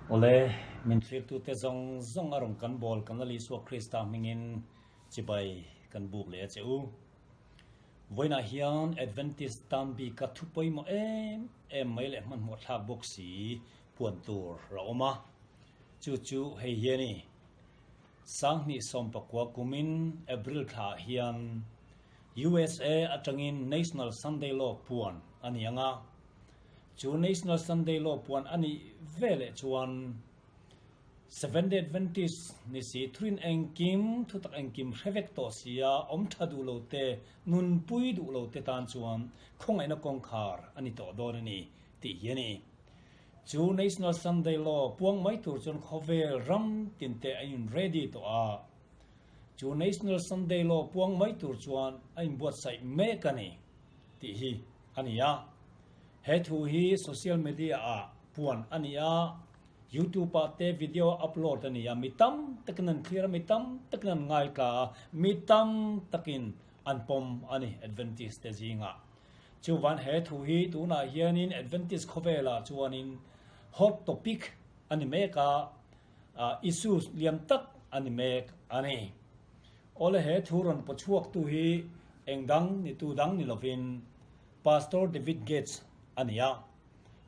Awle, min thlirtute zawng zawng a rawn kan bawl kan Lal Isua Krista hmingin chibai kan buk leh a che u. Vawiinah hian Adventist tan bika thu pawimawh em em mai leh hmanhmawh thlak bawk si puan tur a awm a, chu chu hei hi a ni. Sanghnih sawmpakua kumin April thlaah hian USA atangin National Sunday Law puan a ni ang a, chu National Sunday Law puan a nih veleh chuan Seventh-day Adventist ni si thurin engkim, thutak engkim hre vek tawh sia awm tha duh lo te, nunpui duh lo te tan chuan khawngaihna kawngkhar a ni tawh dawn a ni tih hi a ni. Chu National Sunday Law puang mai tur chuan khawvel ram tin te a in ready tawh a. Chu National Sunday Law puang mai tur chuan a inbuatsaih mek a ni tih hi a ni a. He thu hi social media ah puan a ni a, YouTube ah te video upload a ni a, mi tam takin an thlir a, mi tam takin an ngaitla a, mi tam takin an pawm a ni Adventist te zingah. Chuvan he thu hi tunah hianin Adventist khawvelah chuanin hot topic a ni mek a, issues lian tak a ni mek a ni. Awle he thu rawn paw chhuaktu hi eng dang ni tu dang ni lovin Pastor David Gates a ni a.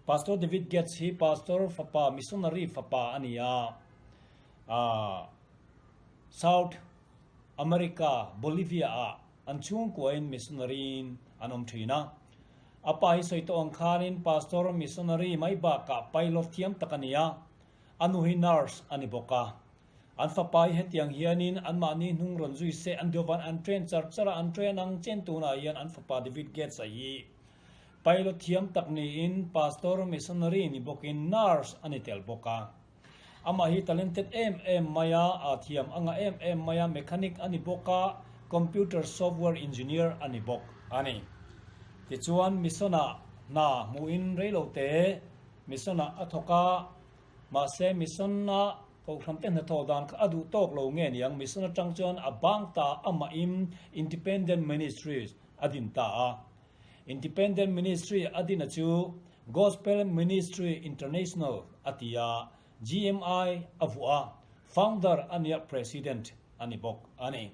Pastor David Gates hi Pastor fapa, missionary fapa a ni a, South America, Bolivia ah An chhungkuain missionary-in an awm thin a. A pa hi sawi tawh ang khanin pastor, missionary mai bakah pilot thiam tak a ni a, a nu hi nurse a ni bawk a. An fapa hi hetiang hianin anmahni hnung rawn zui se an deuhvan an train char char a, an train ang chen tunah hian an fapa David Gates-a hi pilot thiam tak niin pastor, missionary ni bawkin nurse a ni tel bawk a. Amah hi talented em em mai a, a thiam a ngah em em mai a, mechanic a ni bawk a, computer software engineer a ni bawk a ni. Tichuan mission-ah hna hmuhin reilote mission-ah a thawk a, mahse mission-a kohhran te hnathawh dan kha a duh tawk lo nge niang, mission atang chuan a bang ta amahin Independent Ministries a din ta a. Independent Ministry a dina chu Gospel Ministry International a ti a, GMI a vuah a, founder a nia President a ni bawk a ni.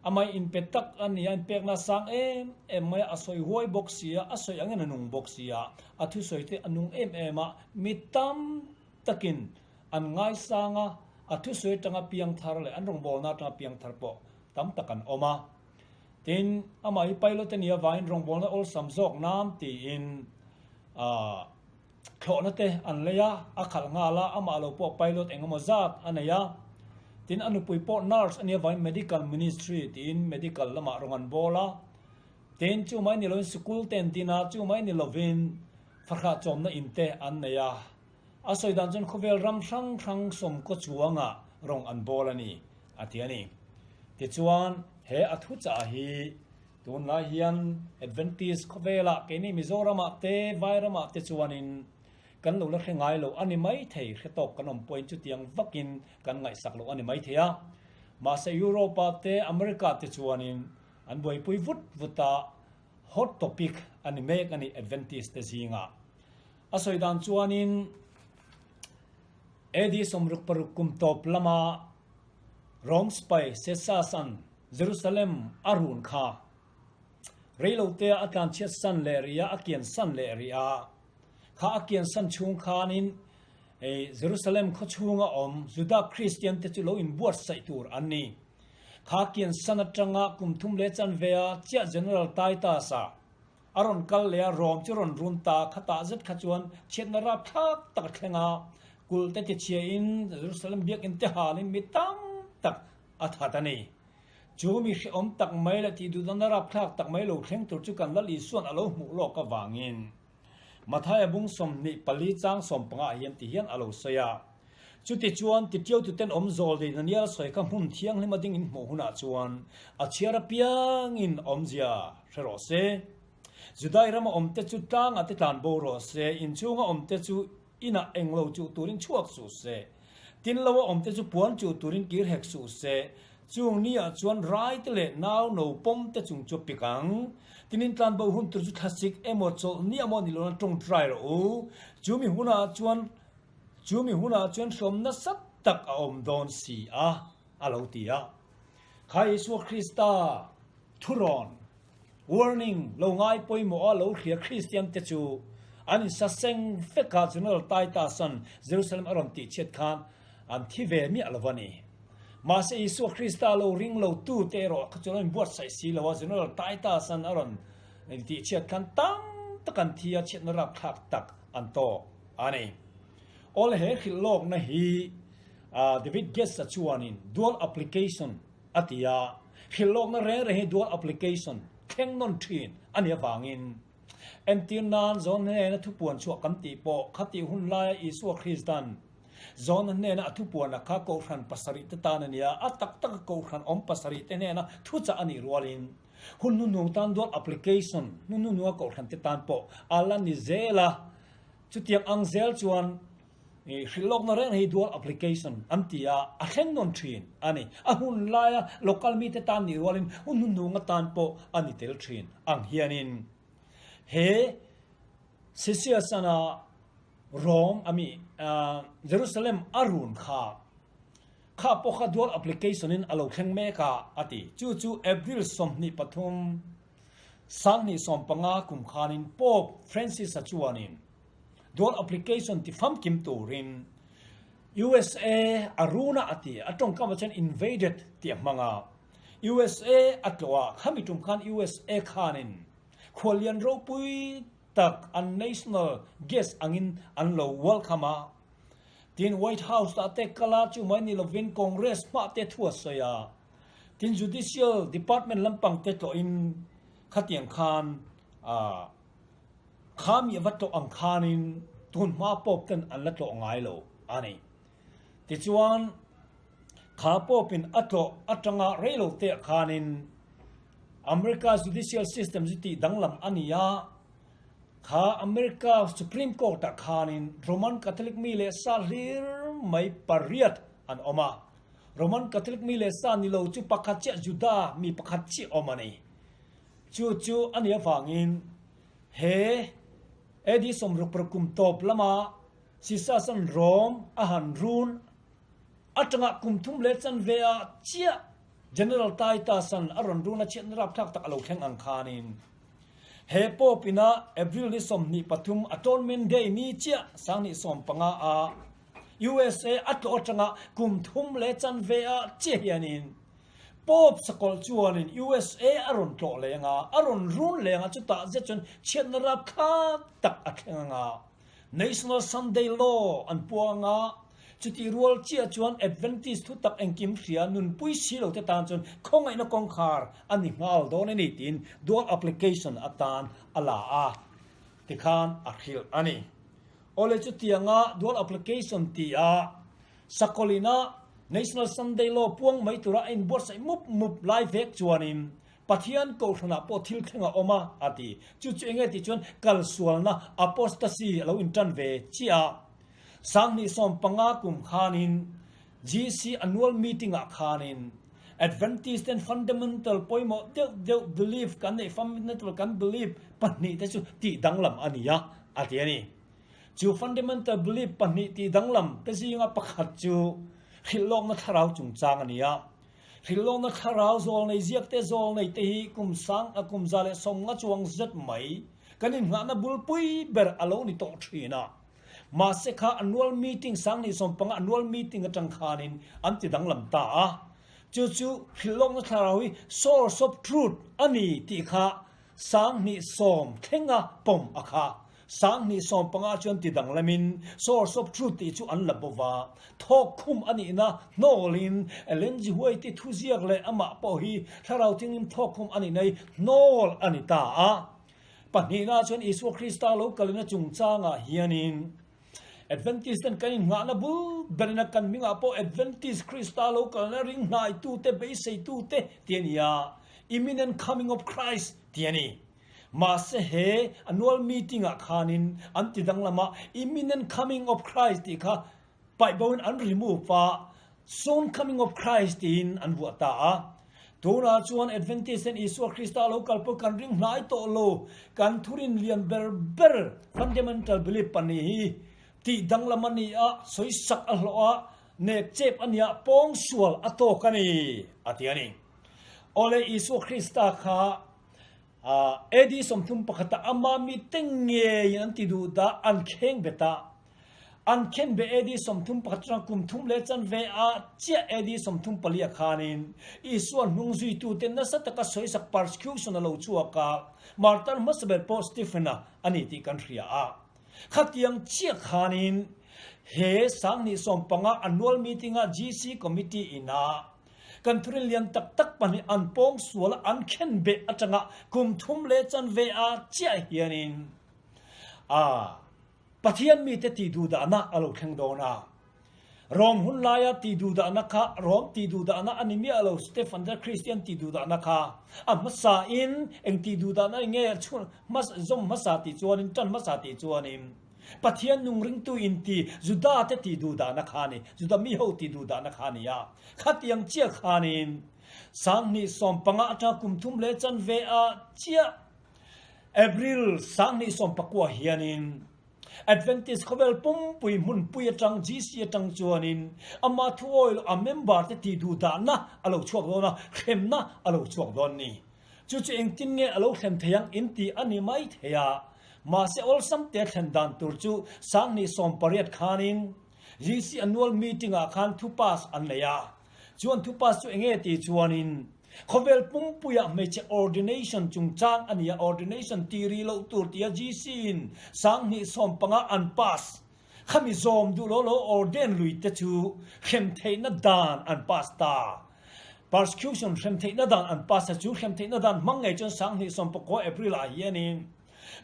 Amah inpe tak a ni a, inpekna sang em em mai a, a sawi huai bawk si a, a sawi angin a nung bawk si a, a thusawi te a nung em em a, mi tam takin an ngaisang a, a thusawi atanga piangthar leh an rawngbawlna atanga piangthar pawh tam tak an awm a. Tin, amah hi pilot a nih avangin rawngbawlna awlsam zawk nan tiin thlawhna te an lei a, a khalh nghal a, amah lo pawh pilot eng emaw zat a nei a. Tin, a nupui pawh nurse a nih avangin medical ministry tiin medical lamah rawng an bawl a. Tin, chu mai ni lovin sikul te an din a, chu mai ni lovin fahrah chawmna in te an nei a. A sawi dan chuan khawvel ram hrang hrang sawmkaw chuangah rawng an bawl a ni, a ti a ni. Tichuan, he a thuchah hi tunlai hian Adventist khawvelah keini Mizoramah te, Vairamah te chuanin kan lo la hre ngai lo a ni maithei, hre tawk kan awm pawhin chutiang vakin kan ngaihsak loh a ni maithei a. Mahse Europe-ah te, America-ah te chuanin an buaipui vut vut a, hot topic a ni mek a ni Adventist te zingah. A sawi dan chuanin AD 66 kum tawp lama Rome sipai Sesas-a'n Jerusalem a run kha reilotea a tlanchhiat san leh rih a, a kian san leh rih a. Kha a kian san chhung khanin Jerusalem khaw chhunga awm Juda Kristian te chu lo inbuatsaih tur an ni. Kha kian san atanga kum thum leh chanvea chiah General Titus-a A rawn kal leh a, Rom chu rawn run ta, khatah zet kha chuan chhiatna rapthlak tak a thleng a, kulh te tichhiain Jerusalem biakinn te halin mi tam tak a that a ni. Chu mi hrehawm tak mai leh tihduhdanna rapthlak tak mai lo thleng tur chu kan Lal Isua'n a lo hmuh lawk avangin Mathaia bung 24 chang 15 ah hian ti hian a lo sawi a, Chutichuan, titiaututen awm zawl dei Daniel sawi kha hmun thianghlim a ding in hmuh hunah chuan a chhiar apiangin awmzia hre rawh se. Judai rama awmte chu tlangah te tlan bo rawh se, inchhunga awmte chu inah englo chuh turin chhuak suh se, tin loa awmte chu puan chuh turin kir hek suh se, chung niah chuan raite leh nau no pawm te chung chu pik ang. Tinin tlan bo hun tur chu thlasik emaw chawlh ni emaw ni lona tawngtai rawh u. Chumi hunah chuan. Chu mi hunah chuan hrawm nasa tak a awm dawn si a, a lo ti a. Kha Isua Krista thurawn, warning, lo ngai pawimawh a lo hria Kristian te chu an insaseng vek a, General Titus-a'n Jerusalem a rawn tihchhiat khan an thi ve miah lo a ni. Mahse Isua Krista lo ring lo tu te erawh kha chuan an inbuatsaih si lo a, General Titus-a'n a rawn tihchhiat khan tam tak an thi a, chhiatna rapthlak tak an tawk a ni. Awle he hrilh lawkna hi David Gates-a chuanin dual application a ti a, hrilh lawkna reng reng hi dual application thleng nawn thin a nih avangin entir nan John hnena thupuan chhuah kan tih pawh khatih hun laia Isua Krista'n John hnena a thupuana kha Kohhran pasarih te tan a nia, a tak taka Kohhran awm pasarih te hnena thuchah a nih rualin hun hnuhnung tan dual application hnuhnunga Kohhran te tan pawh a la ni zel a. Chutiang ang zel chuan hrilh lawkna reng hi dual application an ti a, a thleng nawn thin a ni. A hun laia local mite tan nih rualin hun hnuhnung atan pawh a ni tel thin ang hianin he Sisiasana Rome ami Jerusalem a run kha kha pawh kha dual application in a lo thleng mek a a ti. Chu chu April 23 2015 kum khanin Pope Francis-a chuanin dual application ti famkim turin USA a run a a ti. A tawngkamah chuan invaded tih a hmang a. USA a tlawh a, khami tum khan USA khanin khuallian ropui tak an national guest angin an lo welcome a. Tin, White House ah te kal a, chu mai ni lovin Congress hmah te thu a sawi a. Tin, Judicial Department lampang te tlawhin khatiang khan kha mi a va tlawh ang khanin tun hma Pope ten an la tlawh ngai lo a ni. Tichuan, kha Pope in a tlawh atanga rei lo te ah khanin America Judicial System chu tih danglam a ni a, kha America Supreme Court ah khanin Roman Catholic mi leh sa hlir mai pariat an awm a. Roman Catholic mi leh sa ni lo chu pakhat chiah Juda mi pakhat chiah awm a ni. Chu chu a nih avangin he AD 60 kum tawp lama Caesar-a'n Rome a han run atanga kum thum leh chanve ah chiah General Titus-a'n a rawn run a chhiatna rapthlak tak a lo thleng ang khanin he Pope ina April ni 23 Atonement Day ni chiah 2015 ah USA a tlawh atanga kum thum leh chanve ah chiah hianin Pope sakawlh chuanin USA a rawn tlawh leng a, a rawn run leng a, chutah zet chuan chhiatna rapthlak tak a thleng ang a, National Sunday Law an puang a, chutih rual chiah chuan Adventist thutak engkim hria nunpui si lo te tan chuan khawngaihna kawngkhar a ni nghal dawn a ni tiin dual application atan a la a, tikhan a hrilh a ni. Awle chutianga dual application ti a Sakawlina National Sunday Law puang mai tura a inbuatsaih mup mup lai vek chuanin Pathian Kohhranah pawh thil thleng a awm a, a ti. Chu chu enge tih chuan kalsualna, apostasy, a lo intan ve chiah a. 2015 kum khanin GC Annual Meeting-ah khanin Adventist ten fundamental pawimawh deuh deuh belief kan neih fundamental kan belief pahnih te chu tih danglam a ni a, a ti a ni. Chu fundamental belief pahnih tih danglam te zinga pakhat chu hrilhlawkna thlarau chungchang a ni a. Hrilhlawkna thlarau zawlnei ziak te zawlnei te hi kum sang a kum 150 chuang zet mai kan inngahna bulpui ber a lo ni tawh thin a. Mahse kha annual meeting 2015 annual meeting atang khanin an ti danglam ta a. Chu chu hrilhlawkna thlarau hi source of truth a ni tih kha 2010 thlenga pawm a kha. 2015 chuan ti danglamin source of truth tih chu an la bo va. Thawk khum a nihna hnawlin Ellen G. White-i thuziak leh amah pawh hi thlarau thianghlim thawk khum a nihna hi hnawl a ni ta a. Pahnihna chuan Isua Krista lo kalina chungchangah hianin Adventist ten kan innghahna bul berina kan hmingah pawh Adventist Krista lo kalna ring hnaitute beiseitute tih a ni a, Imminent Coming of Christ tih a ni. Mahse he annual meeting-ah khanin an ti danglam a, Imminent Coming of Christ tih kha Paih boin an remove a, Soon Coming of Christ tiin an vuah ta a. Tunah chuan Adventist ten Isua Krista lo kal pawh kan ring hnai tawh lo, kan thurin lian ber ber fundamental belief pahnih hi Tih danglam a ni a, sawisak a hlawh a, nek chep a nia, pawngsual a tawk a ni, a ti a ni. Awle Isua Krista kha AD 31 ah ama mite ngeiin an ti duh dah an kheng bet a. An khen be AD 31 atang kum thum leh chanve ah chiah AD 34 ah khanin Isua hnung zuitute nasa taka sawisak persecution a lo chhuak a, martar hmasa ber pawh Stephen-a a ni tih kan hria a. Khatiang chiah khanin he 2015 annual meeting-ah GC Committee ina kan thurin lian tak tak pahnih an pawng sual a an khen beh atanga kum thum leh chanve ah chiah hianin a Pathian mite tihduhdahna a lo thleng dawn a. Rom hun laia tihduhdahna kha Rom tihduhdahna a ni miah lo, Stefan te Kristian tihduhdahna kha a hmasa in eng tihduhdahna nge chhun hmasa zawm hmasa tih chuanin tan hmasa tih chuanin Pathian nung ringtu in ti Juda te tihduhdahna kha a ni, Juda mi ho tihduhdahna kha a ni a. Khatiang chiah khanin 2015 atanga kum thum leh chanve ah chiah April 2019 hianin Adventist khawvel pumpui hmunpui atang GC atang chuanin ama thu awilo a member te tih duh dahna a lo chhuak dawn a, hremna a lo chhuak dawn ni. Chu chu engtin nge a lo thlem thei ang in tih a ni mai thei a, mahse awlsam te thlen dan tur chu 2018 khanin GC annual meeting ah khan thu pass an nei a, chuan thu pass chu enge tih chuanin Khawvel pumpuiah hmeichhe ordination chungchang a ni a, ordination ti ri loh tur tia GC in 2015 an pass. Khami zawm duh lo lo ordain lui te chu hrem theihna dan an pass ta. Persecution hrem theihna dan an pass a, chu hrem theihna dan hmang ngei chuan 2019 April ah hianin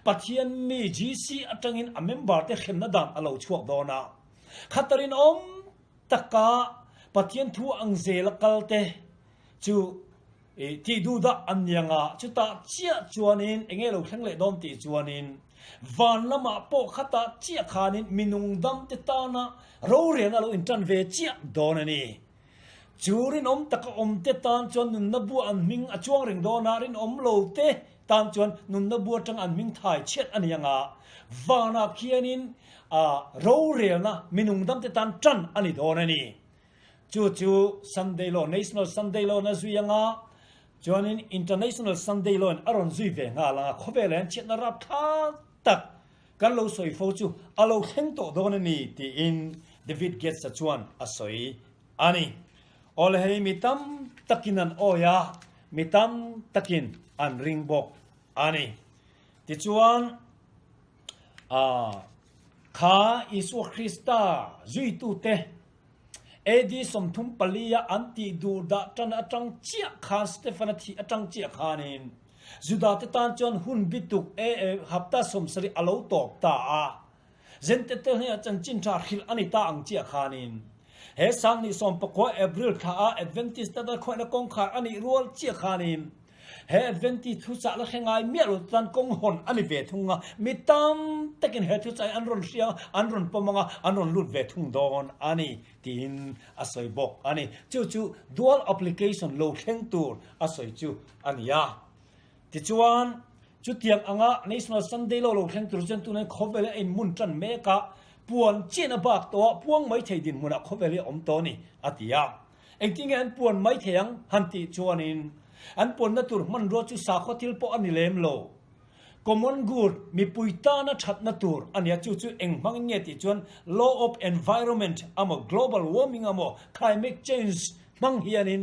Pathian mi GC atangin a member te hremna dan a lo chhuak dawn a. Khatarin awm taka Pathian thu ang zela kal te chu tih duh dah an ni ang a, chutah chiah chuanin eng nge lo thleng leh dawn tih chuanin van lamah pawh khatah chiah khanin mi nungdam te tana rorelna lo intan ve chiah dawn a ni. Chu rinawm taka awm te tan chuan nunna bua an hming a chuang reng dawn a, rinawm lo te tan chuan nunna bua atang an hming thai chhiat a ni ang a, vanah khianin rorelna mi nungdam te tan tan a ni dawn a ni. Chu chu Sunday Law, National Sunday Law in a zui ang a, chuanin International Sunday Law in a rawn zui ve nghal ang a, khawvel hian chhiatna rapthlak tak kan lo sawi fo chu a lo thleng tawh dawn a ni tiin David Gates-a chuan a sawi a ni. Awle hei mi tam takin an awi a, mi tam takin an ring bawk a ni. Tichuan, kha Isua Krista zuitute AD 34 a an tih duh dah tan atang chiah khan Stefan-a thih atang chiah khanin Juda te tan chuan hun bituk hapta 70 a lo tawp ta a. Zente te hnenah chanchin tha hrilh a ni ta ang chiah khanin he 2019 April thla a Adventist te tan khawihna kawngkhar a nih rual chiah khanin He Adventist thuchah la hre ngai miah lo chuan kawng hawn a ni ve thung a, mi tam takin he thuchah hi an rawn hria a, an rawn pawm ang a, an rawn lut ve thung dawn a ni tiin a sawi bawk a ni. Chu chu dual application lo thleng tur a sawi chu a ni a. Tichuan, chutiang anga National Sunday Law lo thleng tur chuan tunah khawvel hi a inmun tan mek a, puan chian a bak tawh a, puang mai thei dinhmunah khawvel hi a awm tawh a ni, a ti a. Engtin nge an puan mai thei ang? han tih chuanin an puanna tur hmanrua chu sakhaw thil pawh a ni lem lo. Common good, mipui tana thatna tur a nia, chu chu eng hmangin nge tih chuan law of environment amaw global warming amaw climate change hmang hianin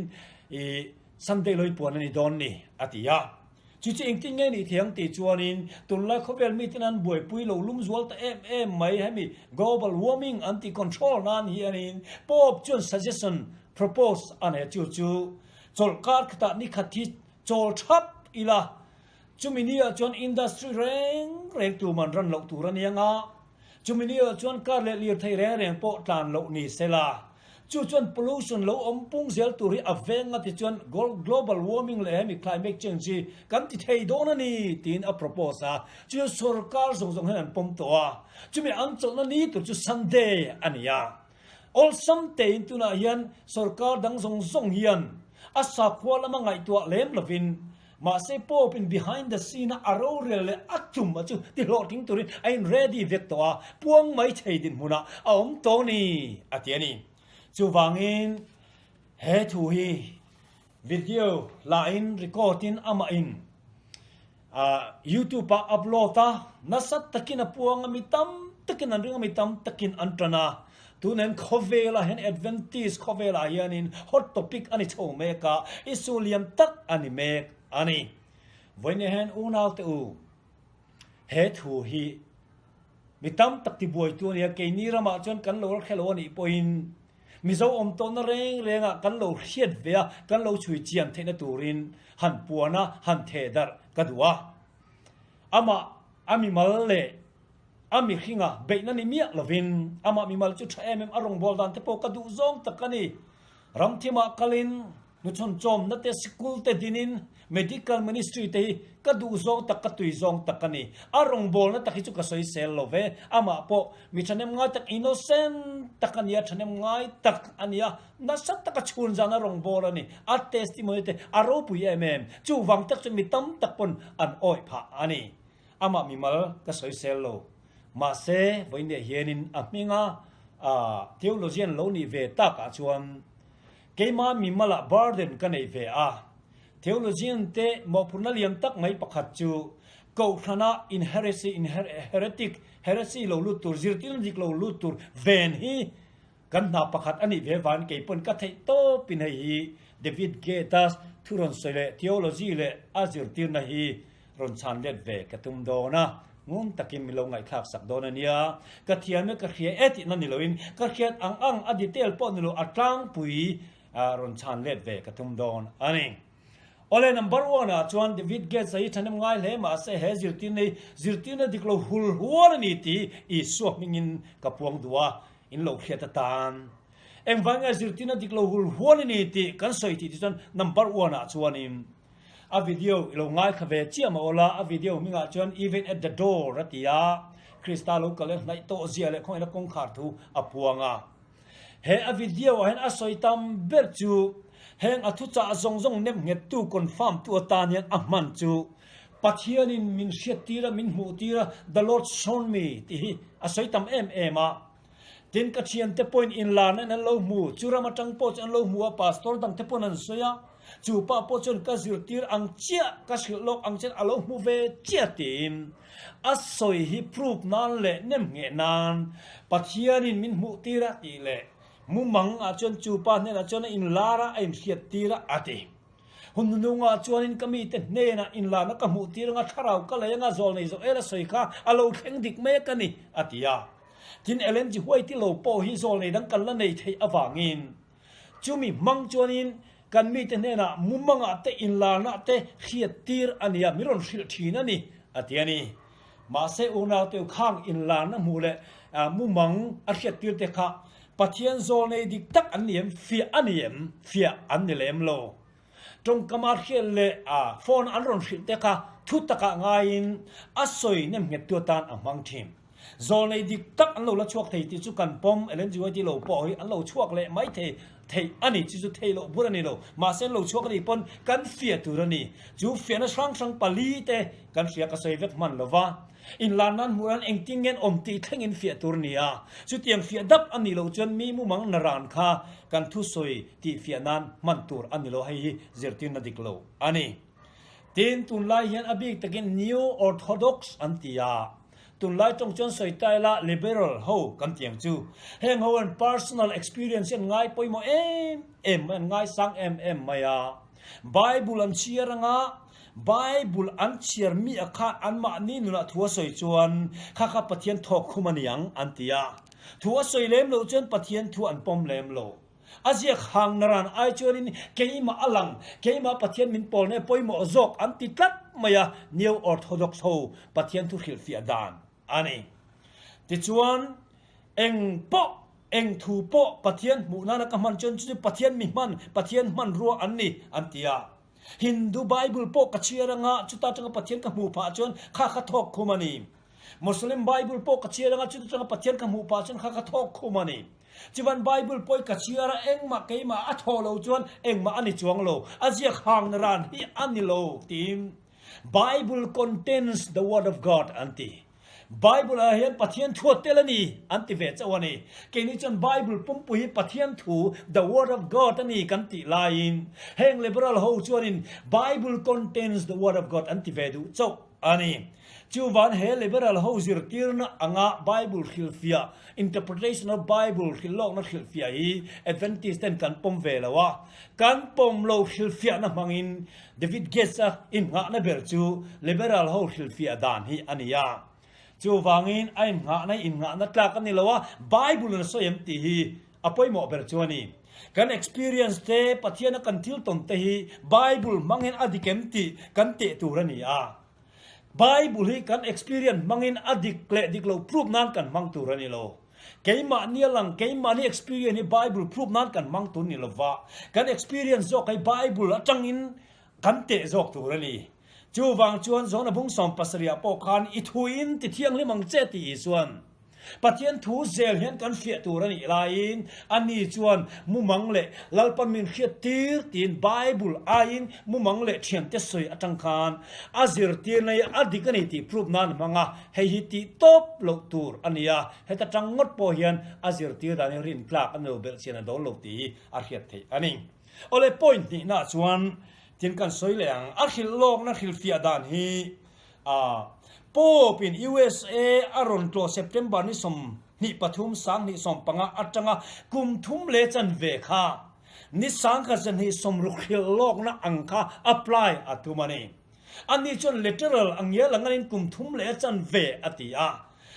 i Sunday lawi puan a ni dawn ni a ti a. Chu chu engtin nge nih thei ang tih chuanin tunlai khawvel miten an buaipui lo lum zual ta em em mai hemi global warming an tih control nan hianin Pope chuan suggestion propose a nei a chu chu chawlhkar khatah nikhat hi chawl thap ila chumi ni ah chuan industry reng reng tuman ran loh tur a ni anga Chumi ni ah chuan car leh lirthei reng reng pawh tlan loh ni se la. Chu chuan pollution lo awm pung zel tur hi a veng a tichuan global warming leh hemi climate change hi kan ti thei dawn a ni tiin a propose a. Chu chuan sorkar zawng zawng hian an pawm tawh a. Chumi an chawlhna ni tur chu Sunday a ni a. Awlsam tein tunah hian sorkar dang zawng zawng hian a sakhua lama ngaihtuah lem lovin. Mahse Pope in behind the scene a a rorel leh a tum a chu ti hlawhtling turin a in ready vek tawh a, puang mai thei dinhmunah a awm tawh ni a ti a ni. Chuvangin he thu hi video lahin record in amah in YouTube ah upload a, nasa takin a puang a, mi tam takin an ring a, mi tam takin an tan a. Tunah hian khawvelah hian Adventist khawvelah hianin hot topic a ni chho mek a, issue lian tak a ni mek a ni. Vawiin hian unaute u, he thu hi mi tam tak tibuaitu a ni a, keini ramah chuan kan lo la hre lo a nih pawhin Mizo awm tawhna reng rengah kan lo hriat ve a, kan lo chhui chian theihna turin han puan a, han theh darh ka duh a. Amah a mimal leh a mihringa beihna ni miah lovin amah mimal chu tha em em a rawngbâwl dan te pawh ka duh zawng tak a ni. Ramthimah kalin hnuchhawn chawmna te, sikul te dinin medical ministry te hi ka duh zawng tak, ka tui zawng tak a ni. A rawngbâwlna tak hi chu ka sawi sel lo ve. Amah pawh mi thahnem ngai tak, innocent tak a ni a, thahnem ngai tak a ni a, nasa taka chhun zana rawngbâwl a ni. A testimony te a ropui em em. Chuvang tak chuan mi tam tak pawn an awih phah a ni. Amah mimal ka sawi sel lo. Mahse, vawiinah hianin a hminga theologian lo nih ve takah chuan keima mimalah burden ka nei ve a. Theologian te mawhphurhna lian tak mai pakhat chu Kohhrana in heresy, in heretic, heresy lo lut tur, zirtirna dik lo lut tur ven hi Kan hna pakhat a nih ve van kei pawn ka theih tawpin hei hi David Gates thu rawn sawi leh theology leh a zirtirna hi rawn chhan let ve ka tum dawn a, ngun takin min lo ngaihthlak sak dawn a nia. Ka thiam e ka hria e tihna ni loin ka hriat ang ang a detail pawh ni lo a tlangpui rawn chhan let ve ka tum dawn a ni. Awle number one ah chuan David Gates a hi thahnem ngai hle mahse he zirtirna hi zirtirna dik lo hul hual a ni tih Isua hmingin ka puang duh a, In lo hriat atan engvang nge zirtirna dik lo hul huan i ni tih kan sawi tih te chuan number one ah chuanin a video i lo ngaithla ve chiah mah ula a video hmingah chuan Even at the door a ti a, Krista lo kal e hnaih tawh zia leh khawngaihna kawngkhar thu a puang a. He a video ah hian a sawi tam ber chu heng a thuchah zawng zawng nem nghettu confirm tu atan hian a hman chu Pathianin min hriattir a, min hmuhtir a, The Lord shown me tih hi a sawi tam em em a. Tin, ka thiante pawhin inlarna in an lo hmu, chu ram atang pawh chu an lo hmu a, pastor dangte pawhin an sawi a, chu pa pawh chuan ka zirtir ang chiah, ka hrilh lawk ang chian a lo hmu ve chiah tiin a sawi hi proof nan leh nemngheh nan Pathianin min hmuhtir a tih leh mumang ah chuan chu pa hnenah chuan a inlar a, a inhriattir a a ti. Hun nunungah chuanin ka mite hnenah inlarna ka hmuh tir anga thlarau ka lei anga zawl nei zawh el a sawi kha a lo thleng dik mek a ni, a ti a. Tin, Ellen G. White lo pawh hi zawl nei dang kan la nei theih avangin chumi hmang chuanin kan mite hnenah mumangah te inlarnah te hriat tir a nia, min rawn hrilh thin a ni, a ti a ni. Mahse, unau teu khang inlarna hmuh leh mumang a hriat tir te kha Pathian zawlnei dik tak an ni em? Fiah a ni em? Fiah an ni lem lo. Tawngkama hriat leh a phone an rawn hrilh te kha thu takah ngaiin a sawi nem nghettu atan a hmang thin. Zawlnei dik tak an lo la chhuak thei tih chu kan pawm, LNGYT lo pawh hi an lo chhuak leh mai thei theih a ni, chu chu thei loh bur a ni lo. Mahse an lo chhuak a nih pawn kan fiah tur a ni. Chu fiahna hrang hrang pali te kan hria ka sawi vek hman lo va. Inlar nan hmuh nan engtin nge an awm tih thlengin fiah tur a ni a, chutiang fiah dap a nih loh chuan mi mumang na ran kha kan thusawi tih fiah nan hman tur a ni lo, hei hi zirtirna dik lo a ni. Tin, tunlai hian a bik takin Neo Orthodox an ti a, tunlai tawng chuan sawi ta ila Liberal ho kan ti ang chu. Heng ho an personal experience hi an ngai pawimawh em em mai, an ngaisang em em mai a. Bible an chhiar anga Bible an chhiar mi a khan anmahni nunah thu a sawi chuan kha kha Pathian thawk khum a ni ang an ti a. Thu a sawi lem loh chuan Pathian thu an pawm lem lo. A ziak hang na ran ai chuanin keimah a lang, keimah Pathian min pawl nge pawimawh zawk an ti tlat mai a, Neo Orthodox ho Pathian thu hrilhfiah dan a ni. Tichuan, eng pawh, eng thu pawh Pathian hmuh nana ka hman chuan chu chu Pathian mi hman, Pathian hmanrua an ni an ti a. Hindu Bible pawh ka chhiar anga chuta atanga Pathian ka hmuh phah chuan kha kha thawk khum a ni. Muslim Bible pawh ka chhiar anga chuta atanga Pathian ka hmuh phah chuan kha kha thawk khum a ni. Chuvan Bible pawi ka chhiar a, engmah keimah a thaw lo chuan engmah a ni chuang lo, a ziak hang na ran hi a ni lo tiin Bible contains the word of God an ti. Bible ah hian Pathian thu a tel a ni an ti ve chauh a ni. Keini chuan Bible pumpui hi Pathian thu, the word of God a ni kan tih laiin heng liberal ho chuanin Bible contains the word of God an ti ve duh chauh a ni. Chuvan he liberal ho zirtirna anga Bible hrilhfiah, interpretation of Bible, hrilhlawkna hrilhfiah hi Adventist ten kan pawm ve lo a, kan pawm lo hrilhfiahna hmangin David Gates-a innghahna ber chu liberal ho hrilhfiah dan hi a ni a. Chuvangin a innghahna hi innghahna tlak a ni lo a, Bible in a sawi em tih hi a pawimawh ber chu a ni. Kan experience te, Pathiana kan thil tawn te hi Bible hmangin a dik em tih kan teh tur a ni a. Bible hi kan experience hmangin a dik leh dik lo proof nan kan hmang tur a ni lo. Keimahni a lang, keimahni experience hi Bible proof nan kan hmang tur ni lova, kan experience zawk hi Bible atangin kan teh zawk tur a ni. Chuvang chuan Zona bung 70 ah pawh khan i thuin ti thianghlim ang che tih Isuan Pathian thu zel hian kan hriah tur a nih laiin ani chuan mumang leh Lalpa min hriat tir tiin Bible aiin mumang leh thiante sawi atang khan a zirtirna hi a dik a ni tih proof nan a hmang a, hei hi tih tawp loh tur a ni a, heta tang ngawt pawh hian a zirtir dan hi rintlak a ni lo belhchian a dawn lo tih hi a hriat theih a ni. Awle point hnihnaah chuan tin kan sawi leh ang, a hrilh lawkna hrilhfiah dan hi A Pope in USA a rawn tlawh September ni 23 2015 atanga kum thum leh chanve kha ni 10,260 hrilh lawkna ang kha apply a tum a ni. Ani chuan literal a ngial ang anin kum thum leh chanve a ti a.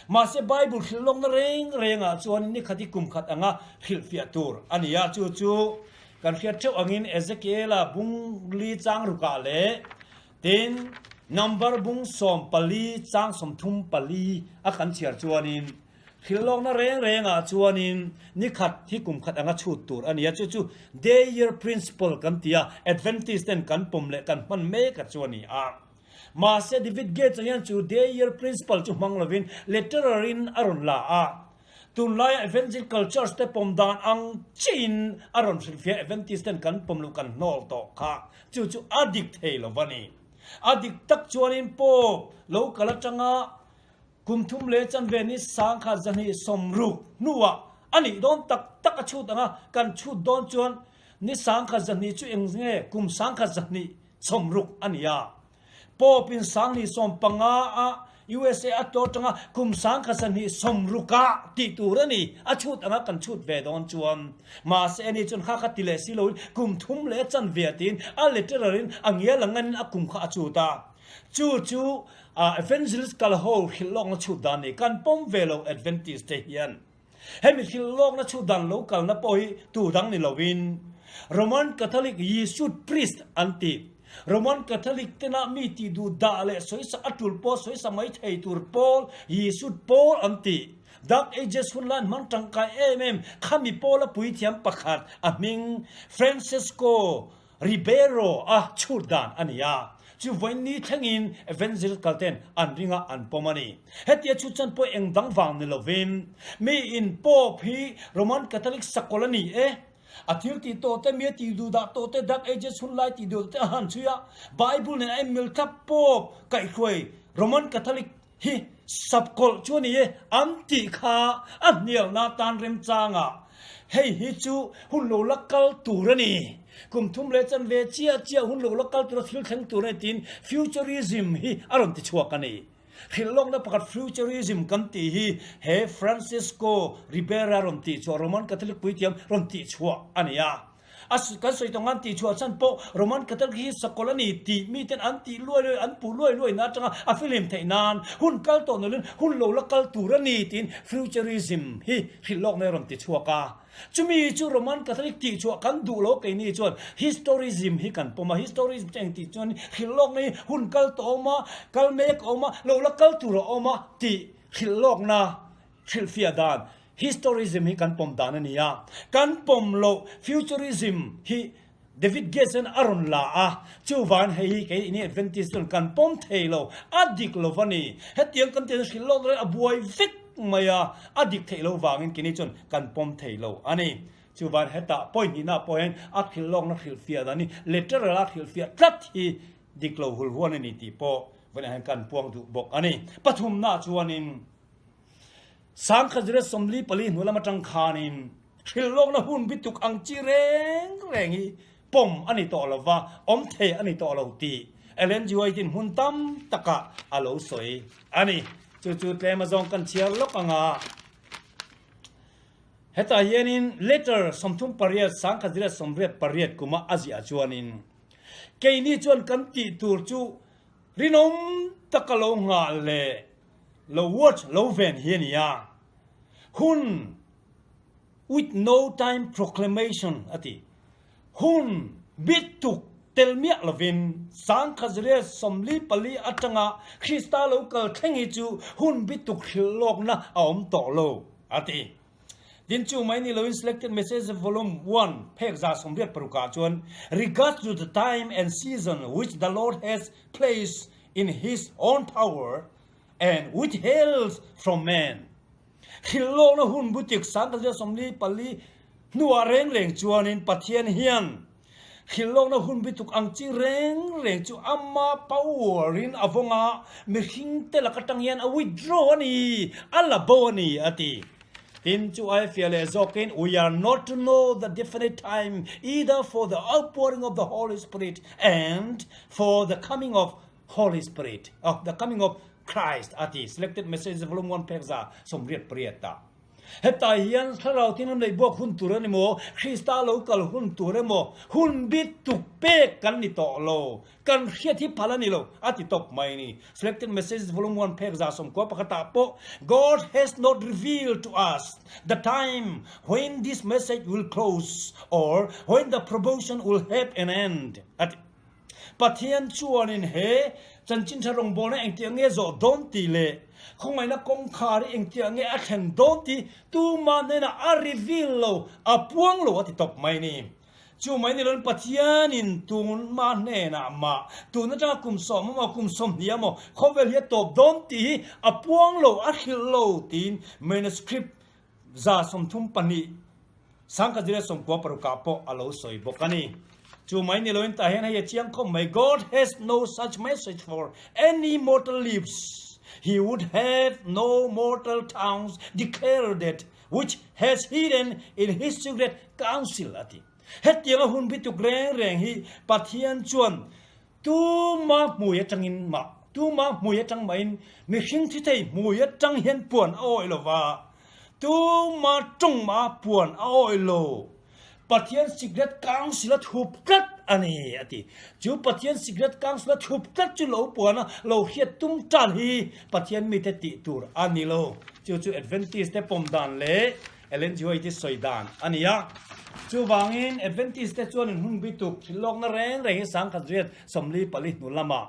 Mahse Bible hrilh lawkna reng rengah chuan ni khat hi kum khat anga hrilhfiah tur a ni a, chu chu kan hriat theuh angin Ezekiela bung li chang rukah leh Tin, number bung 14 chang 34 a kan chhiar chuanin, hrilhlawkna reng rengah chuanin ni khat hi kum khat anga chhut tur a ni a, chu chu Day Year Principle kan ti a, Adventist ten kan pawm leh kan hman mek a chu a ni a. Mahse, David Gates-a hian chu Day Year Principle chu hmang lovin literal in a rawn la a. Tunlaia Evangelical Church te pawm dan ang chiin a rawn hrilhfiah Adventist ten kan pawm loh kan hnawl tawh kha chu chu a dik thei lo va ni. A dik tak chuanin Pope lo kal atanga kum thum leh chanve ni 1260 hnuah a nih dawn tak tak a chhut anga kan chhut dawn chuan ni 1200 chu eng nge kum 1260 a ni a. Pope in 2015 ah USA a tlawh atanga kum 1260 ah tih tur a ni. A chhut anga kan chhut ve dawn chuan. Mahse ani chuan kha kha ti leh si loin kum thum leh chanve a tiin a literal in a ngial ang anin a kum kha a chhut a. Chu chu Evangelist kal ho hrilh lawkna chhut dan a ni. Kan pawm ve lo Adventist te hian. Hemi thil lawkna chu dan lo kalna pawh hi tu dang ni lovin Roman Catholic Jesuit priest an ti. Roman Catholic tena mi tih duh dah leh sawisa a tul pawh sawisa mai thei tur pawl Jesuit pawl an ti. Dark Ages hun lai an hmang tangkai em em khami pawla puithiam pakhat a hming Francesco Ribeiro a chhut dan a ni a, chu vawiin thlengin Evangelical ten an ring a, an pawm a ni. Hetia chhut chan pawh eng dang vang ni lovin, mi in Pope hi Roman Catholic sakawlh a ni e, a thil tih tawh te, mi a tih duh dah tawh te, Dark Ages hun lai tih duh te a han chhui a, Bible nen a inmil thlap Pope kaihhruai Roman Catholic Hi sapkawlh chu a ni e, an tih kha a hnialna tan remchangah hei hi chu hun lo la kal tur a ni, kum thum leh chanve chiah chiah hun lo la kal tura thil thleng tur a ni tiin futurism hi a rawn ti chhuak a ni. Hrilhlawkna pakhat futurism kan tih hi he Francisco Ribera rawn tih chhuah, Roman Catholic puithiam rawn tih chhuah a ni a. A kan sawi tawng an tih chhuah chhan pawh Roman Catholic hi sakawlh a ni tih miten an tih luai luai, an puh luai luai na atanga a filim theih nan hun kal tawh nawlhin hun lo la kal tur a ni tiin futurism hi hrilh lawk mai a rawn ti chhuak a. Chumi chu Roman Catholic tih chhuah kan duh lo keini chuan historism hi kan pawm a, historism chu engtih chuan hrilh lawk mai hun kal tawh a awm a, kal mek a awm a, lo la kal tur a awm a tih hrilh lawkna hrilhfiah dan Historism hi kan pawm dan a ni a, kan pawm loh futurism hi David Gates hian a rawn la a, chuvan hei hi kei ini Adventist chuan kan pawm thei lo, a dik lo va ni. Hetiang kan tian hrilh lawk dawn a buai vek. mai a, a dik theih lo vangin keini chuan kan pawm thei lo a ni. Chuvan hetah point hnihna pawh hian a hrilh lawkna hrilhfiah dan hi literal a hrilhfiah tlat hi dik lo hul huan a ni tih pawh vawiinah hian kan puang duh bawk a ni. Pathumna chuanin Sangkhat 44 hnu lam atang khanin hrilh lawkna hun bituk ang chi reng reng hi pawm a ni tawh lo va, awm thei a ni tawh lo tih Ellen G. White-in hmun tam takah a lo sawi a ni. Chu chu tlem azawng kan chhiar lawk ang a. Hetah hianin letter 38 1988 kuma a ziah chuanin, Keini chuan kan tih tur chu rinawm taka lo nghah leh lo watch lo ven hi a ni a, hun with no time proclamation a ti. Hun bit tuk tel miah lovin 1944 atanga Krista lo kal thleng hi chu hun bit tuk hrilh lawkna a awm tawh lo a ti. Tin chu mai ni loin Selected Messages Volume One phek 86 ah chuan Regards to the time and season which the Lord has placed in his own power and withheld from man Hrilh lawkna hun butik 1944 hnuah reng reng chuanin Pathian hian hrilh lawkna hun bituk ang chi reng reng chu ama power in a vawng a, mihring te lak atang hian a withdraw a ni, a la bo a ni a ti. Tin, chu ai fiah leh zawkin, We are not to know the definite time either for the outpouring of the Holy Spirit and for the coming of Holy Spirit, of the coming of Christ a ti, Selected Messages Volume 1 phek 88 ah. Hetah hian Thlarau Thianghlim lei buak hun tur a ni maw, Krista lo kal hun tur emaw, hun bit tuk pek kan ni tawh lo, kan hriat hi phal a ni lo, a ti tawp mai a ni. Selected Messages Volume 1 phek 91 ah pawh, God has not revealed to us the time when this message will close or when the probation will have an end, a ti. Pathian chuanin he chanchin tha rawngbawlna engtiah nge zawh dawn tih leh khawngaihna kawngkhar hi engtiah nge a thlen dawn tih tuma hnenah a reveal lo, a puang lo a ti tawp mai ni. Chu mai ni loin Pathianin tuma hnenah mah tun atanga kum sawm emaw kum 20 emaw khawvel hi a tawp dawn tih hi a puang lo, a hrilh lo tiin manuscript 32 1996 ah pawh a lo sawi bawk a ni. Chu mai ni loin tah hian hei a chiang khawp mai, God has no such message for any mortal lips, He would have no mortal tongues declare that which has hidden in His secret counsel a ti. Hetianga hun bituk reng reng hi Pathian chuan Tuma hmui atangin mah, tuma hmui atang mahin mihring thi thei hmui atang hian puan a awih lo va, tuma tawng mah puan a awih lo. Pathian sikret council a thup tlat a ni, a ti. Chu Pathian sikret council a thup tlat chu lo puan a, lo hriat tum tan hi Pathian mite tih tur a ni lo. Chu chu Adventist te pawm dan leh Ellen G. White-i sawi dan a ni a. Chuvangin, Adventist te chuan in hun bituk thil lawkna reng reng hi 1944 hnu lamah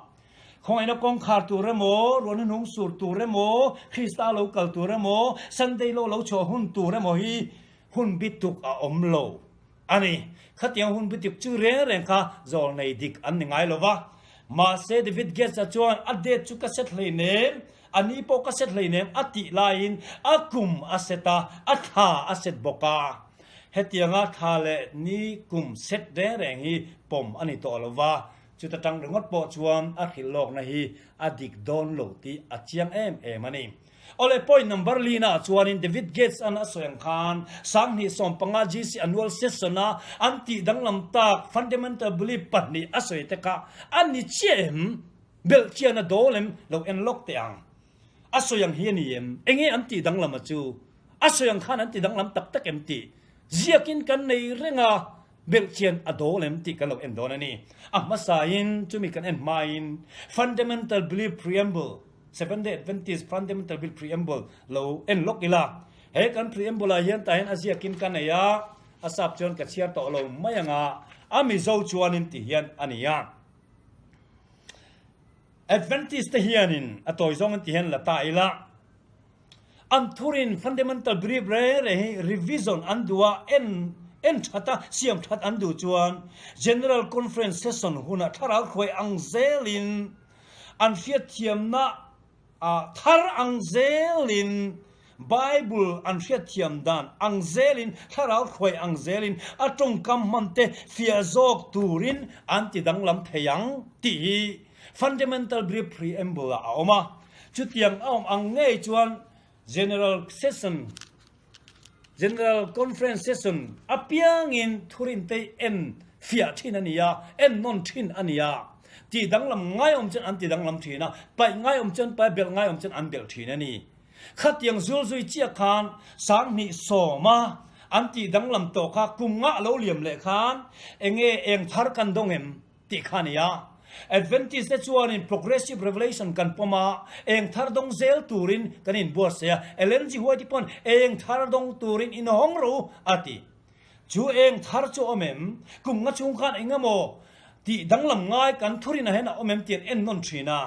khawngaihna kawngkhar tur emaw, ruahna hnung sur tur emaw, Krista lo kal tur emaw, Sunday law lo chhuah hun tur emaw hi hun bituk a awm lo a ni. Khatiang hun bituk chu reng reng kha zawlnei dik an ni ngai lo va. Mahse, David Gates-a chuan a date chu ka set hleinem A ni pawh ka set hleinem a tih laiin a kum a set a, a thla a set bawk a. Hetianga thla leh ni kum set reng reng hi pawm a ni tawh lo va, chuta tang ringawt pawh chuan a hrilh lawkna hi a dik dawn lo tih a chiang em em a ni. Awle point number lina ah chuanin David Gates an a sawi ang khan 2015 GC annual session a an tih danglam tak fundamental belief pahnih a sawi te kha a ni chiah em? Belh chian a dawl em lo en lawk teh ang. A sawi ang hi a ni em? Enge an tih danglam a chu? A sawi ang khan an ti danglam tak tak em tih ziakin kan nei reng a, belh chian a dawl em tih kan lo en dawn a ni. A hmasain chumi kan en hmain Fundamental Belief Preamble, Seventh-day Adventist Fundamental Belief Preamble lo en lawk ila. He kan preamble ah hian tah hian a ziakin ka nei a, a sap chuan ka chhiar tawh lo mai ang a, a Mizo chuanin ti hian a ni a. Adventist te hianin a tawi zawng an ti hian la ta ila, an thurin fundamental belief reng reng hi revision an duh a, en en that a, siam that an duh chuan General Conference session hunah thlarau hruai ang zelin an hriatthiamna thar ang zelin. Bible an hriatthiam dan ang zelin, thlarau hruai ang zelin a tawngkam hman te fiah zawk turin an ti danglam thei ang tih hi Fundamental Brief Preamble ah a awm a. Chutiang a awm ang ngei chuan General Session, General Conference Session apiangin thurinte en fiah thin a ni a, en nawn thin a ni a. Tih danglam ngai awm chuan an ti danglam thin a, paih ngai awm chuan paih a, belh ngai awm chuan an belh thin a ni. Khatiang zulzui chiah khan 2010 a an tih danglam tawh kha kum ngah lo liam leh khan enge eng thar kan dawng em tih kha a ni a. Adventist te chuanin Progressive Revelation kan pawm a, eng thar dawng zel turin kan inbuatsaih a. Ellen G. White pawn eng thar dawng turin inhawng rawh u a ti. Chu eng thar chu awm em? Kum nga chhung khan eng emaw tih danglam ngai kan thurin ah hian a awm em tih an en nawn thin a.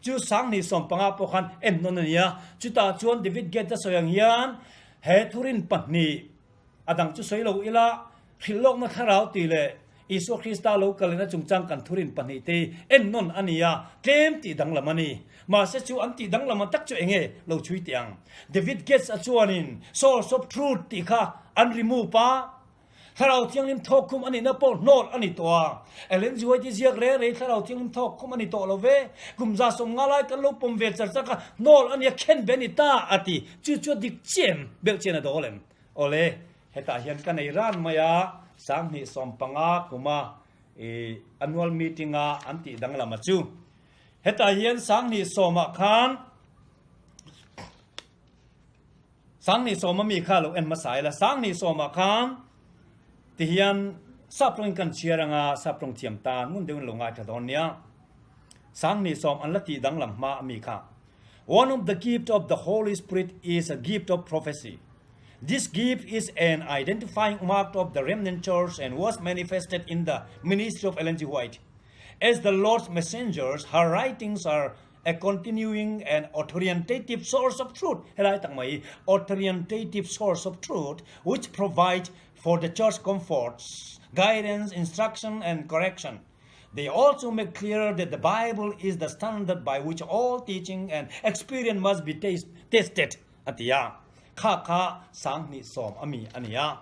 Chu 2015 pawh khan en nawn a ni a. Chutah chuan David Gates a sawi ang hian he thurin pahnih a dang chu sawi lo ila hrilh lawkna thlarau tih leh Isua Krista lo kalina chungchang kan thurin pahnih te en nawn a ni a, tlem tih danglam a ni. Mahse chu an tih danglam ang tak chu eng nge lo chhui teh ang? David Gates a chuanin Source of Truth tih kha an remove a, Thlarau Thianghlim thawkkhum a nihna pawh hnawl a ni tawh a. Ellen G. White i ziak reng reng Thlarau Thianghlim thawkkhum a ni tawh lo ve, kum 150 lai kan lo pawm ve char char kha hnawl a nia khen ve a ni ta a ti. Chu chu a dik chiah em? Belh chian a dawl em? Awle. Hetah hian ka nei ran mai a, 2015 kuma i annual meeting a an tih danglam a chu. Hetah hian 2010 ah khan 2010 a mi kha lo en hmasa ila, 2010 ah khan ti hian saptawngin kan chhiar anga saptawng thiam tan ngun deuhin lo ngaithla dawn nia. 2010 an la tih danglam hma a mi kha. One of the gift of the Holy Spirit is a gift of prophecy. This gift is an identifying mark of the remnant church and was manifested in the ministry of Ellen G. White. As the Lord's messengers, her writings are a continuing and authoritative source of truth. Helai tak mai, authoritative source of truth which provide for the church comforts, guidance, instruction and correction. They also make clear that the Bible is the standard by which all teaching and experience must be tested, a ti a. Kha kha 2010 a mi a ni a.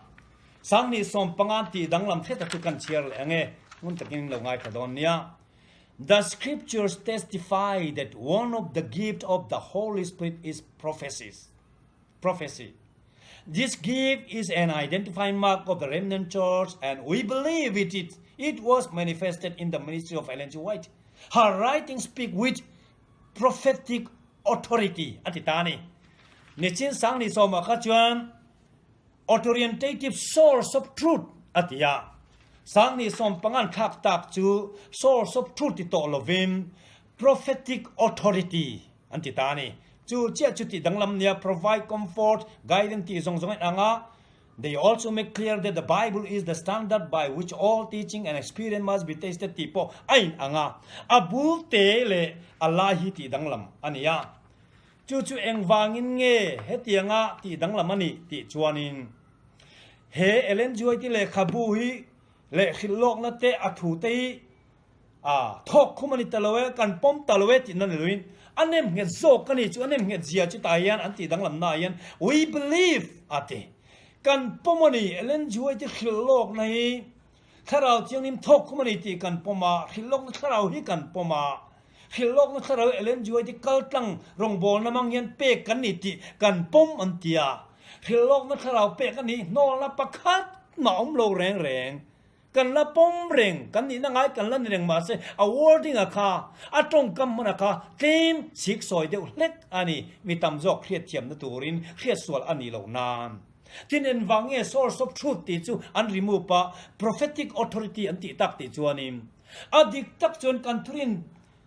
2015 tih danglam hret a chu kan chhiar leh ang e, ngun takin lo ngaithla dawn nia. The scriptures testify that one of the gift of the Holy Spirit is prophecies. Prophecy. This gift is an identifying mark of the remnant church and we believe it, it, it was manifested in the ministry of Ellen G. White. Her writings speak with prophetic authority a ti ta a ni. Nichin 2010 ah kha chuan authoritative source of truth a ti a. 2015 an thlak tak chu source of truth ti tawh lovin prophetic authority an ti ta a ni. Chu chiah chu tih danglam nia provide comfort, guidance tih zawng zawng in ang a. They also make clear that the Bible is the standard by which all teaching and experience must be tested tih pawh a in ang a. A bul te leh a lai hi tih danglam a ni a. Chu chu engvangin nge hetianga tih danglam a nih tih chuanin he Ellen G. White lehkhabu hi leh hrilh lawkna te a thu te hi A, thawk khum a ni ta lo e, kan pawm ta lo e tih na ni loin a nem nghet zawk a ni chu, a nem nghet zia chu tah hian an tih danglam naah hian we believe a ti. Kan pawm a ni, Ellen G. White hrilh lawkna hi Thlarau Thianghlim thawk khum a ni tih kan pawm a, hrilh lawkna thlarau hi kan pawm a, hrilh lawkna thlarau hi Ellen G. White kal tlang rawngbawlna hmang hian pek kan ni tih kan pawm an ti a, hrilh lawkna thlarau pek a nih hnawlna pakhat mah awm lo reng reng. Kan la pawm reng, kan nihna ngai kan la ni reng mahse a wording a kha, a tawngkam hman a kha tlem sik sawi deuh hlek a ni, mi tam zawk hriatthiamna turin hriatsual a nih loh nan. Tin engvang nge source of truth tih chu an remove a, prophetic authority an tih tak tih chuanin a dik tak chuan kan thurin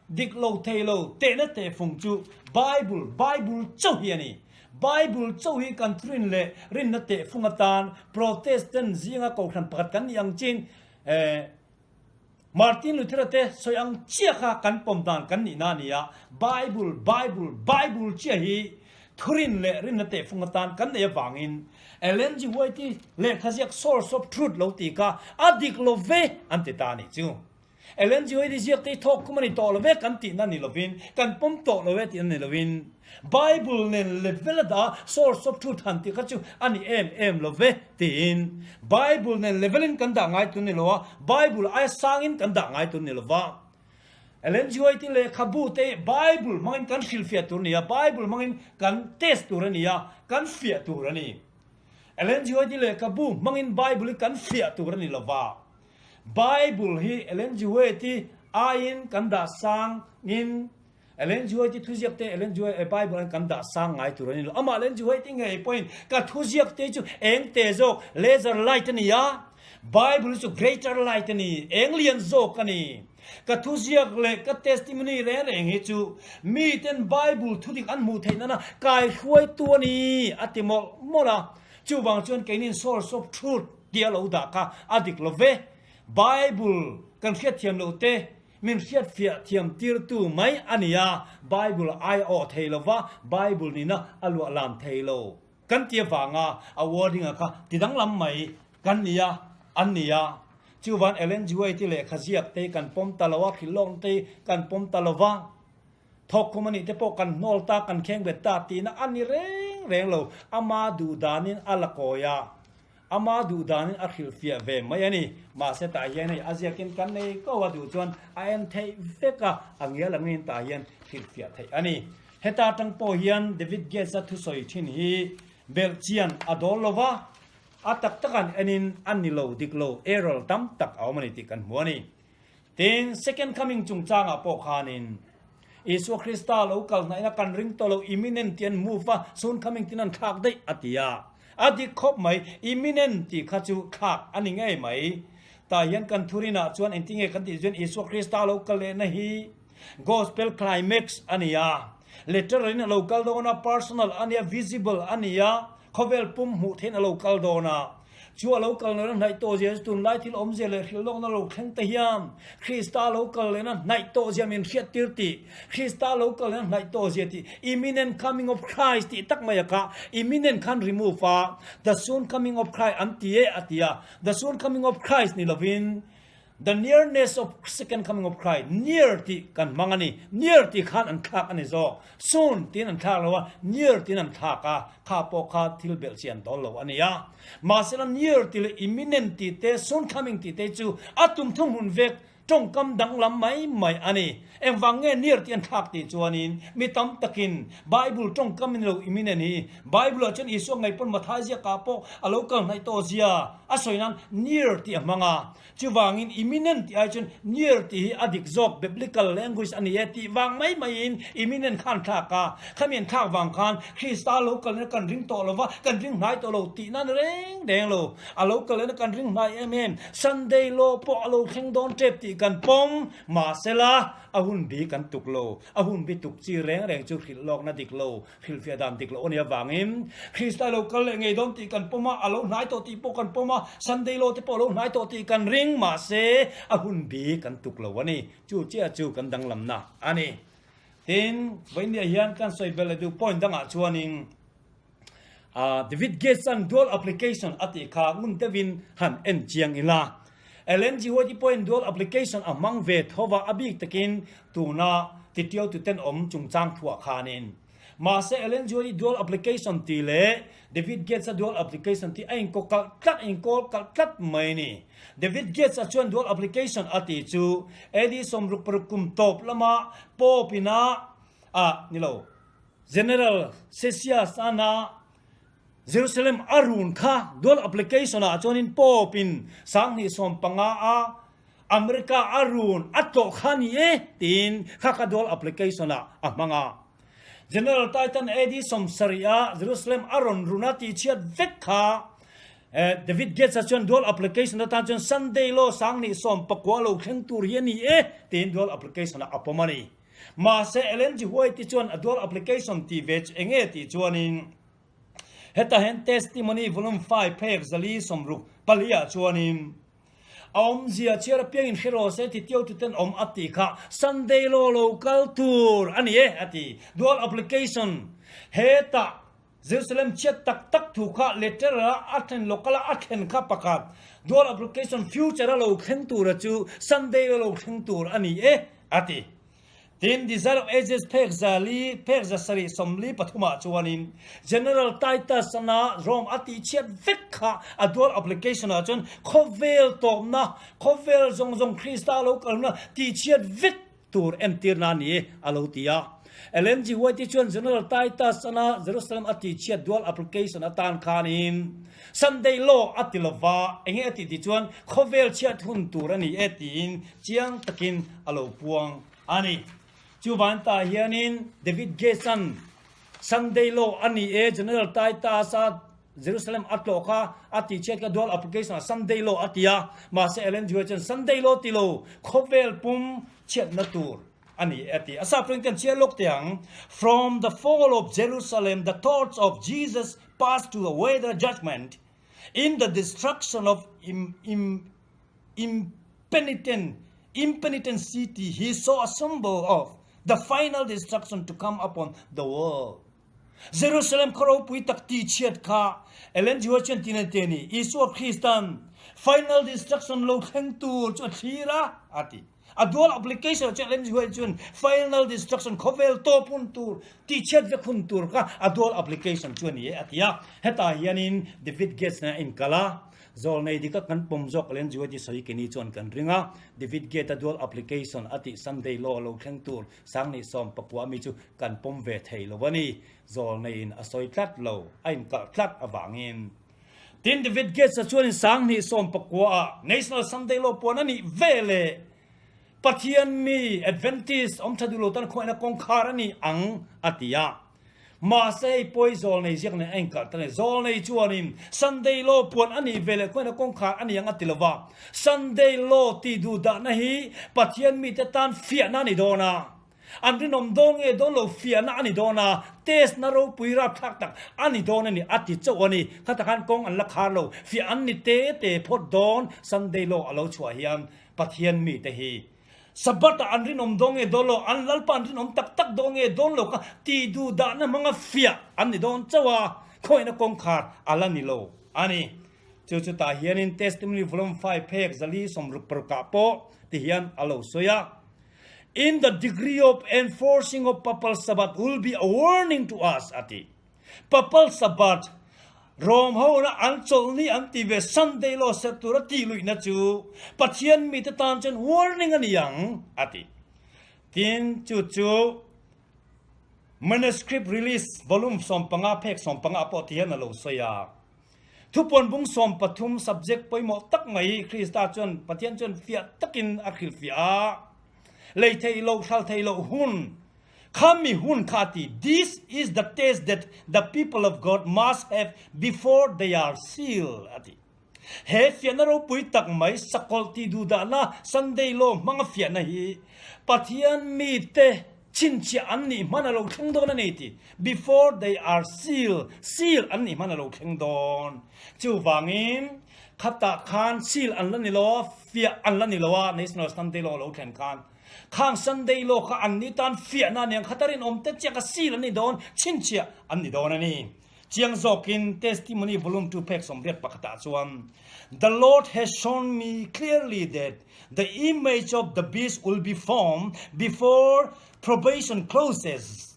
Dik lo thei lo tehna tehfung chu Bible, Bible chauh hi a ni. Bible chauh hi kan thurin leh rinna tehfung atan Protestant zinga kohhran pakhat kan nih ang chin eh Martin Luther-a te sawi ang chiah kha kan pawm dan kan nihna a ni a. Bible, Bible, Bible chiah hi thurin leh rinna tehfung atan kan neih avangin Ellen G. White-i lehkha ziak Source of Truth lo tih kha a dik lo ve an ti ta a nih chu. Ellen G. White ziak te hi thawk kum a ni tawh lo ve kan tihna ni lovin, kan pawm tawh lo e tihna ni lovin, Bible nen level a dah a, source of truth han tih kha chu a ni em em lo ve tiin Bible nen level in kan dah ngai tur ni lo a, Bible aia sangin kan dah ngai tur ni lo va. Ellen G. White lehkhabu te Bible hmangin kan hrilhfiah tur a ni a, Bible hmangin kan test tur a ni a, kan fiah tur a ni. Ellen G. White lehkhabu hmangin Bible hi kan fiah tur a ni lo va. Bible hi Ellen G. White aiin kan dah sangin Ellen G. White thuziak te Ellen G. White Bible aiin kan dah sang ngai tur a ni lo. Amah Ellen G. White ngei pawhin ka thuziak te chu eng te zawk laser light a ni a, Bible hi chu greater light a ni, eng lian zawk a ni. Ka thuziak leh ka testimony reng reng hi chu miten Bible thudik an hmuh theih nana kaihruaitu a ni a ti mawlh mawlh a. Chuvang chuan keinin source of truth tia lo dah kha a dik lo ve. Bible kan hriatthiam loh te min hriatfiah thiam tirtu mai a ni a, Bible ai a awh thei lo va, Bible nihna a luah lam thei lo kan ti avanga a wording-a kha ti danglam mai kan ni a, an ni a. Chuvan Ellen G. White lehkha ziak te kan pawm ta lo a, hrilhlawkna te kan pawm ta lo va. Thawk khum a nih te pawh kan hnawl ta, kan kheng bet ta tihna a ni reng reng lo. Ama duh danin a la kawi a, ama duh danin a hrilhfiah ve mai a ni. Mahse tah hian hei a ziakin kan nei ko a duh chuan a en theih vek a, a ngial angin tah hian hrilhfiah theih a ni. Heta atang pawh hian David Gates-a thusawi thin hi belhchian a dawl lo va, a tak takan enin a ni lo dik lo, error tam tak a awm a ni tih kan hmu a ni. Tin, Second Coming chungchangah pawh khanin Isua Krista lo kal hnaihna kan ring tawh lo, imminent tih an move a, soon coming tiin an thlak daih a ti a. A dik khawp mai, imminent tih kha chu thlak a ni ngei mai. Tah hian kan thurinah chuan engtinge kan tih chuan Isua Krista lo kal lehna hi Gospel climax a ni a, literal in a lo kal dawn a, personal a nia, visible a ni a, Khawvel pum hmuh theihin a lo kal dawn a, chu a lo kal lehna hnaih tawh zia chu tunlai thil awmzia leh hrilhlawkna lo thleng te hian Krista lo kal lehna hnaih tawh zia min hriattir tih, Krista lo kal lehna hnaih tawh zia tih, imminent coming of Christ tih tak mai a kah, imminent khan remove a, the soon coming of Christ an ti e a ti a, the soon coming of Christ ni lovin, The nearness of second coming of Christ, near tih kan hmang a ni. Near tih khan an thlak a ni zawk. Soon tiin an thlak lo a, near tiin an thlak a, kha pawh kha thil belh chi an dawl lo a ni a. Mahsela near tih leh imminent tih te, soon coming tih te chu a tum thum hun vek tawngkam danglam mai mai a ni. Engvang nge near tih an thlak tih chuanin mi tam takin Bible tawngkam in lo imminent hi Bible ah chuan Isua ngei pawn Mathai ziakah pawh a lo kal hnaih tawh zia a sawi nan near tih a hmang a. Chuvangin imminent tih ai chuan near tih hi a dik zawk, biblical language a ni e tih vang mai maiin imminent khan thlak a. Khami an thlak vang khan Krista lo kalna kan ring tawh lo va, kan ring hnai tawh lo tih nan reng reng lo. A lo kalna kan ring hnai em em, Sunday law pawh a lo thleng dawn tep tih kan pawm. Mahsela a hun bi kan tuk lo. A hun bi tuk chi reng reng chu hrilh lawkna dik lo. Hrilhfiah dan dik loh a nih avangin Krista lo kal leh ngei dawn tih kan pawm a, a lo hnai tawh tih pawh kan pawm a, Sunday law te pawh a lo hnai tawh tih kan ring, mahse a hun bi kan tuk lo a ni. Chu chiah chu kan danglamna a ni. Tin, vawiinniah hian kan sawi belh leh duh point dangah chuanin David Gates-a'n dual application a tih kha ngun deuhin han en chiang ila. Ellen G. White-i pawhin dual application a hmang ve tho va, a bik takin tuna titiau tuten awm chungchang thuah khanin. Mahse, Ellen G. White-i dual application tih leh David Gates-a dual application tih a inkaw kalh tlat, a inkawl kalh tlat mai a ni. David Gates-a chuan dual application a tih chu AD 66 kum tawp lama Pope ina, ah, ni lo, General Cesius-ana Jerusalem a run kha dual application ah chuanin Pope in 2015 a America a run a tlawh kha ni e tiin kha kha dual application ah a hmang a. General Titan AD 70 a Jerusalem a rawn run a tihchhiat vek kha David Gates a chuan dual application atan chuan Sunday law 2019 lo thleng tur hi a ni e tiin dual application ah a pawm a ni. Mahse Ellen G. White chuan a dual application tih ve chu enge tih chuanin Heta hian Testimony Volume 5 phek zali 64 ah chuanin a awmzia chhiar apiangin hre rawh se ti tio tuten awm a tih kha Sunday law lo kal tur a ni e a ti. Dual application hetah. Jerusalem chhiat tak tak thu kha literal a a thlen local a a thlen kha pakhat dual application future a lo thleng tura chu Sunday a lo thleng tur a ni e a ti. Tin, Desire of Ages phek zali phek zasarih sawmli pathumah chuanin General Titus ana Rome a tihchhiat vek kha a dual application ah chuan khawvel tawpna, khawvel zawng zawng Krista lo kalna tihchhiat vek tur entirna a ni e a lo ti a. Ellen G. White chuan General Titus ana Jerusalem a tihchhiat dual application atan khanin Sunday law a ti lova, enge a tih tih chuan khawvel chhiat hun tur a ni e tiin Chiang takin a lo puang a ni. Chuvan tah hianin David Gates-a'n Sunday Law a ni e, General Titus-a Jerusalem a tlawh kha a tihchhiat kha dual application-ah Sunday Law a ti a, mahse Ellen G. White chuan Sunday Law ti lo, khawvel pum chhiatna tur a ni e a ti. A sap chuan kan chhiar lawk teh ang, From the fall of Jerusalem the thoughts of Jesus passed to a weather judgment in the destruction of Impenitent, impenitent city, he saw a symbol of the final destruction to come upon the world. Jerusalem khaw ropui tak tihchhiat kha Ellen G. White chuan tin a ti a ni, Isua Kristan final destruction lo thleng tur chu a thlir a, a ti. A dual application chu Ellen G. White chuan final destruction khawvel tawp hun tur, tihchhiat vek hun tur kha a dual application chu a ni e, a ti a. Hetah hianin David Gates nen a inkal a. Zawlnei dika kan pawm zawk len Juai ti sawi kini chuan kan ring a, David Gate a dual application a tih Sunday law lo thleng tur Sangni sawm pakua mi chu kan pawm ve thei lo a ni. Zawlnei in a sawi tlat lo, a inkalh tlat avangin. Tin David Gates a chuanin Sangni 14 ah National Sunday Law puan a nih ve leh Pathian mi Adventist awm tha duh lo tan khawngaihna kawngkhar a ni ang a ti a. Mahse hei pawi zawlnei ziak nen a inkalh ta nei. Zawlnei chuanin Sunday law puan a nih ve leh khawngaihna kawngkhar a ni ang a ti lova. Sunday law tih duh dahna hi Pathian mite tan fiahna a ni dawn a. An rinawm dawn nge dawn lo fiahna a ni dawn a, test na ropui rapthlak tak a ni dawn a ni a ti chauh a ni. Khata khan kawng an la khar lo, fiah an ni te te phawt dawn Sunday law a lo chhuah hian Pathian mite hi Sabbath ah an rinawm dawn nge dawn lo, an Lalpa an rinawm tak tak dawn nge dawn lo kha tih duh dahna hmanga fiah an ni dawn chauh a, khawngaihna kawngkhar a la ni lo a ni. Chu chutah hianin Testimony Volume 5 phek zali sawmruk parukah pawh ti hian a lo sawi a, In the degree of enforcing of Papal Sabbath will be a warning to us a ti. Papal Sabbath, Rom ho na an chawlhni an ti ve Sunday law serh tura tih luihna chu Pathian mite tan chuan warning a ni ang, a ti. Tin, chu chu Manuscript Release Volume 15 phek 15 pawh ti hian a lo sawi a. Thupuan bung 13 subject pawimawh tak mai Krista chuan Pathian chuan fiah takin a hrilhfiah a. Lei theih loh, hral theih loh hun Khami hun kha a ti, This is the test that the people of God must have before they are sealed, a ti. He fiahna ropui tak mai sakawlh tih duhdahna Sunday law hmanga fiahna hi Pathian mite chhinchhiah an nih hman a lo thleng dawn a ni ti, before they are sealed, seal an nih hman a lo thleng dawn. Chuvangin khatah khan seal an la ni lo a, fiah an la ni lo a, National Sunday law a lo thlen khan. Khang Sunday law kha an ni tan fiahna a ni ang kha ta rinawm te chiah kha seal an ni dawn, chhinchhiah an ni dawn a ni. Chiang zawkin Testimony Volume 2 phek 81 ah chuan, The Lord has shown me clearly that the image of the beast will be formed before probation closes,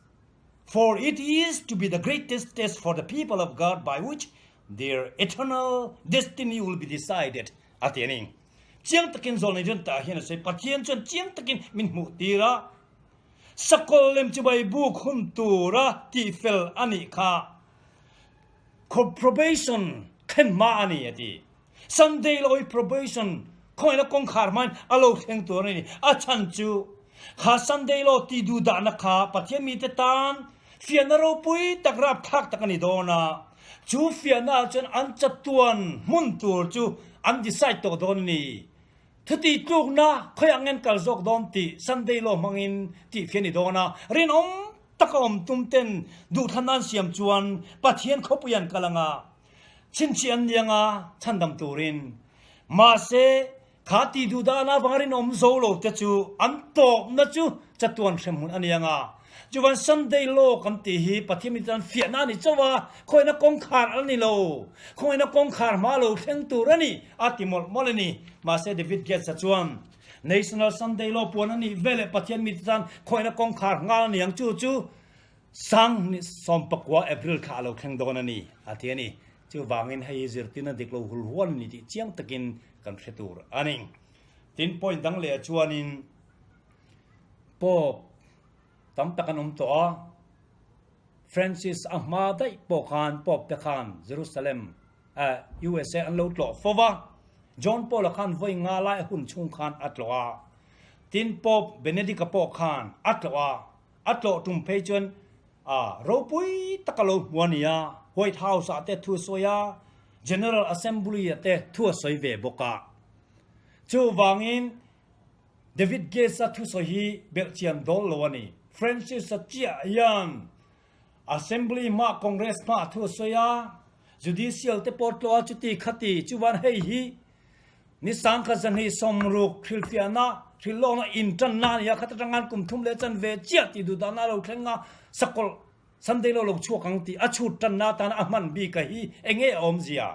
for it is to be the greatest test for the people of God by which their eternal destiny will be decided, a ti a ni. Chiang takin zawlnei chuan tah hian a sawi, Pathian chuan chiang takin min hmuh tir a, sakawlh lem chibai buk hun tura tihfel a nih kha probation thlen hma a ni, a ti. Sunday lawi probation khawngaihna kawngkhar hmain a lo thleng tur a ni. A chhan chu kha Sunday law tih duh dahna kha Pathian mite tan fiahna ropui tak rapthlak tak a ni dawn a. Chu fiahna ah chuan an chatuan hmun tur chu an decide tawh dawn a ni. Thuti tlukna khawiah ngen kal zawk dawn tih Sunday law hmangin tih fiah a ni dawn a. Rinawm taka awm tum ten duhthlanna an siam chuan Pathian khawpui an kal anga chhinchhiah an ni anga chhandam turin. Mahse, Kha ti duh dan avanga rinawm zo lo te chu an tawpna chu chatuan hremhmun a ni ang a. Chuvan Sunday law kan tih hi Pathian mite tan fiahna a ni chauh a, khawina kawngkhar a ni lo, khawina kawngkhar hma lo thleng tur a ni a ti mawlh mawlh a ni. Mahse David Gates-a chuan National Sunday law puan a nih veleh Pathian mite tan khawina kawngkhar nghal a ni ang chu chu Sang ni sawmpakua April thla a lo thleng dawn a ni a ti a ni. Chuvangin hei hi zirtirna dik lo hul hual a ni tih chiang takin kan hre tur a ni. Tin point dang leh ah chuanin Pope tam tak an awm tawh a, Francis a hma daih pawh khan Pope te khan Jerusalem eh USA an lo tlawh fo va, John Paul-a khan vawi nga lai a hun chhung khan a tlawh a, tin Pope Benedict-a pawh khan a tlawh a, a tlawh tum phei chuan a ropui taka lo hmu a ni a, White House ah te thu a sawi a, General Assembly ah te thu a sawi ve bawk a. Chuvangin David Gates-a thusawi hi belhchian dawl lo a ni. Francis-a chiah hian Assembly hma Congress hma thu a sawi a, Judicial te pawh tlawh a chuti khati chuan hei hi ni sangkhat zahnih sawmruk hrilhfiahna hrilhlawkna intanna a ni a, khat atanga kum thum leh chanve chiah tih duh dahna a lo thleng a, sakawlh Sunday lo lo chhuak ang tih a chhut tanna atana a hman bik a hi enge a awmzia?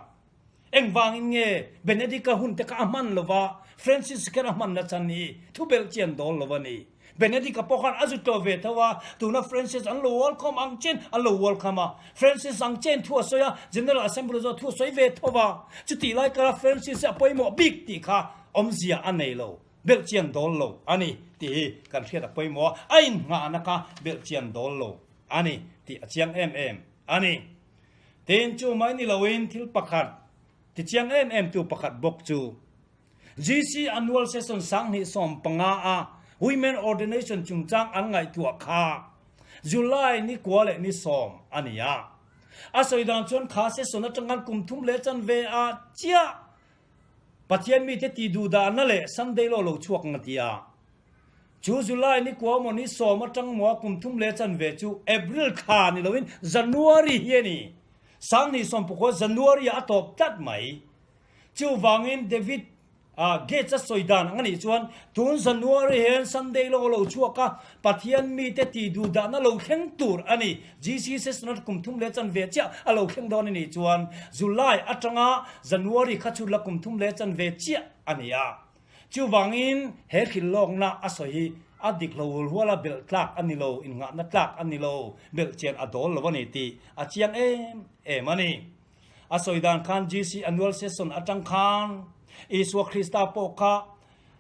Engvangin nge Benedict-a hun te kha a hman lo va, Francis kher a hman na chan hi thu belh chian dawl lo a ni. Benedict-a pawh khan a zu tlawh ve tho a, tuna Francis an lo welcome ang chen an lo welcome a, Francis ang chen thu a sawi a, General Assembly zawh thu a sawi ve tho va, chutih lai kara Francis hi a pawimawh bik tih kha awmzia a nei lo, belh chian dawl lo a ni tih hi kan hriat a pawimawh a, a innghahna kha belh chian dawl lo a ni tih a chiang em em a ni. Tin, chu mai ni loin thil pakhat tichiang em em tu pakhat bawk chu GC Annual Session 2015 a Women Ordination chungchang an ngaihtuah kha July ni kua leh ni sawm a ni a. A sawi dan chuan kha session atang kum thum leh chanve ah chiah Pathian mite tih duh dahna leh Sunday law lo chhuak ang a ti a. Chu July ni kua maw ni sawm atang maw a kum thum leh chanve chu April thla ni loin January hi a ni. 2019 January ah a tawp tlat mai. Chuvangin David Gates a sawi dan ang a nih chuan tun January hian Sunday law lo chhuak a, Pathian mite tih duh dahna lo thleng tur a ni. GC Session kum thum leh chanve chiah a lo thleng dawn a nih chuan July atanga January kha chu la kum thum leh chanve chiah a ni a. Chuvangin he hrilhlawkna a sawi hi a dik lo hual a, belh tlak a ni lo, innghahna tlak a ni lo, belh chian a dawl lo a ni tih a chiang em em a ni. A sawi dan khan GC Annual Session atang khan Isua Krista pawh kha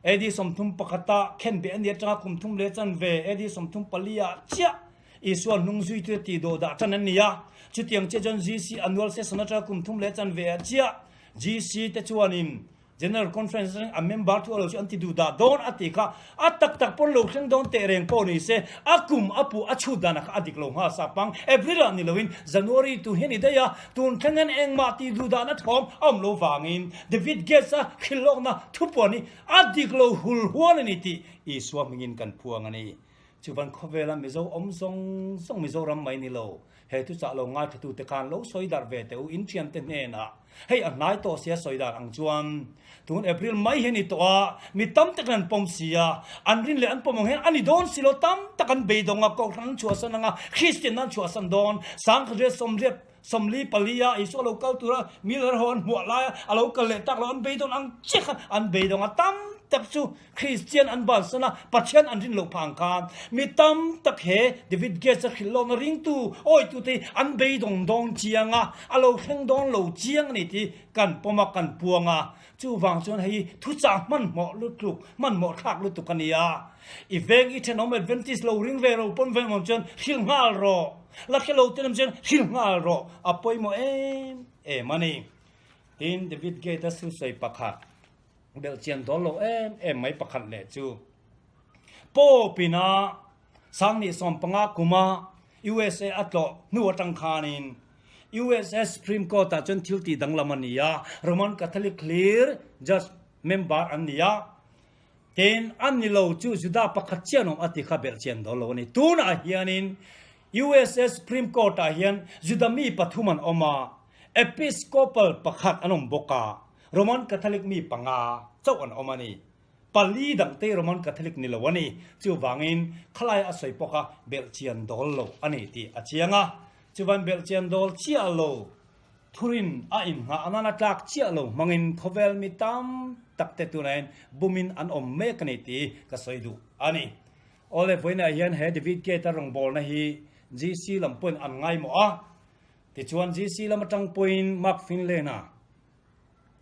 AD 31 ah khenbeh a ni atanga kum thum leh chanve AD 34 ah chiah Isua hnung zuitu tih dawh dah tan an ni a. Chutiang chiah chuan GC Annual Session atanga kum thum leh chanve ah chiah GC te chuanin General Conference atangin a member thu a lo chu an ti duh dah dawn a ti kha a tak tak pawn lo thleng dawn teh reng pawh ni se a kum a puh a chhut danah kha a dik lo nghal sa pang April ah ni loin January tu hian i daih a tun thleng hian engmah ti duh dahna thawm a awm lo vangin David Gates a hrilhlawkna thupuan hi a dik lo hul hual a ni tih Isua hmingin kan phuang a ni. Chuvan khawvela Mizo awm zawng zawng Mizoram mai ni lo, he thuchah lo ngaithlatute khan lo sawi darh ve teh u inthiante hnenah. Hei a hnai tawh sia sawi dar ang chuan tun April mai hi a ni tawh a, mi tam takin an pawm si a, an rin leh an pawm ang hian a ni dawn si lo, tam tak an beidawng a, Kohhran an chhuahsan ang a, Kristian an chhuahsan dawn, Sangkhat 34 44 a Isua lo kal tura Miller ho an hmuah laia a lo kal leh tak lo an beidawn ang chiah khan an beidawng a, tam tak chu Kristian an bansan a, Pathian an rin loh phah ang khan mi tam tak he David Gates a hrilh lohna ringtu awitute hi an beidawng dawn chiang a, a lo thleng dawn lo chiang a ni tih kan pawm a, kan puang a. Chuvang chuan hei thuchah hmanhmawh lutuk, hmanhmawh thlak lutuk a ni a. I veng i thenawm Adventist lo ring ve ro pawn veng awm chuan hrilh nghal rawh, la hre lo ten awm chuan hrilh nghal rawh, a pawimawh em em a ni. Tin, David Gates a susawi pakhat. Belhchian dawl lo em em mai pakhat leh chu Pope ina 2015 kuma USA a tlawh hnu atang khanin USA Supreme Court ah chuan thil tih danglam a ni a, Roman Catholic hlir judge member an ni a, tin an ni lo chu Juda pakhat chiah an awm a ti kha belhchian dawl lo a ni. Tunah hianin USA Supreme Court ah hian Juda mi pathum an awm a, Episcopal pakhat an awm bawk a, Roman Catholic mi panga chauh an awm a ni. Pali dangte Roman Catholic ni lo a ni. Chuvangin khalai a sawi pawh kha belhchian dawl lo a ni tih a chiang a. Chuvan belhchian dawl chiah lo thurin a inngah nana tlak chiah lo hmangin khawvel mi tam tak te tunah hian bumin an awm mek a ni tih ka sawi duh a ni. Awle vawiinah hian he David Gate-a rawngbawlna hi GC lam pawhin an ngaimawh a. Tichuan GC lam atang pawhin Mark Finlay-na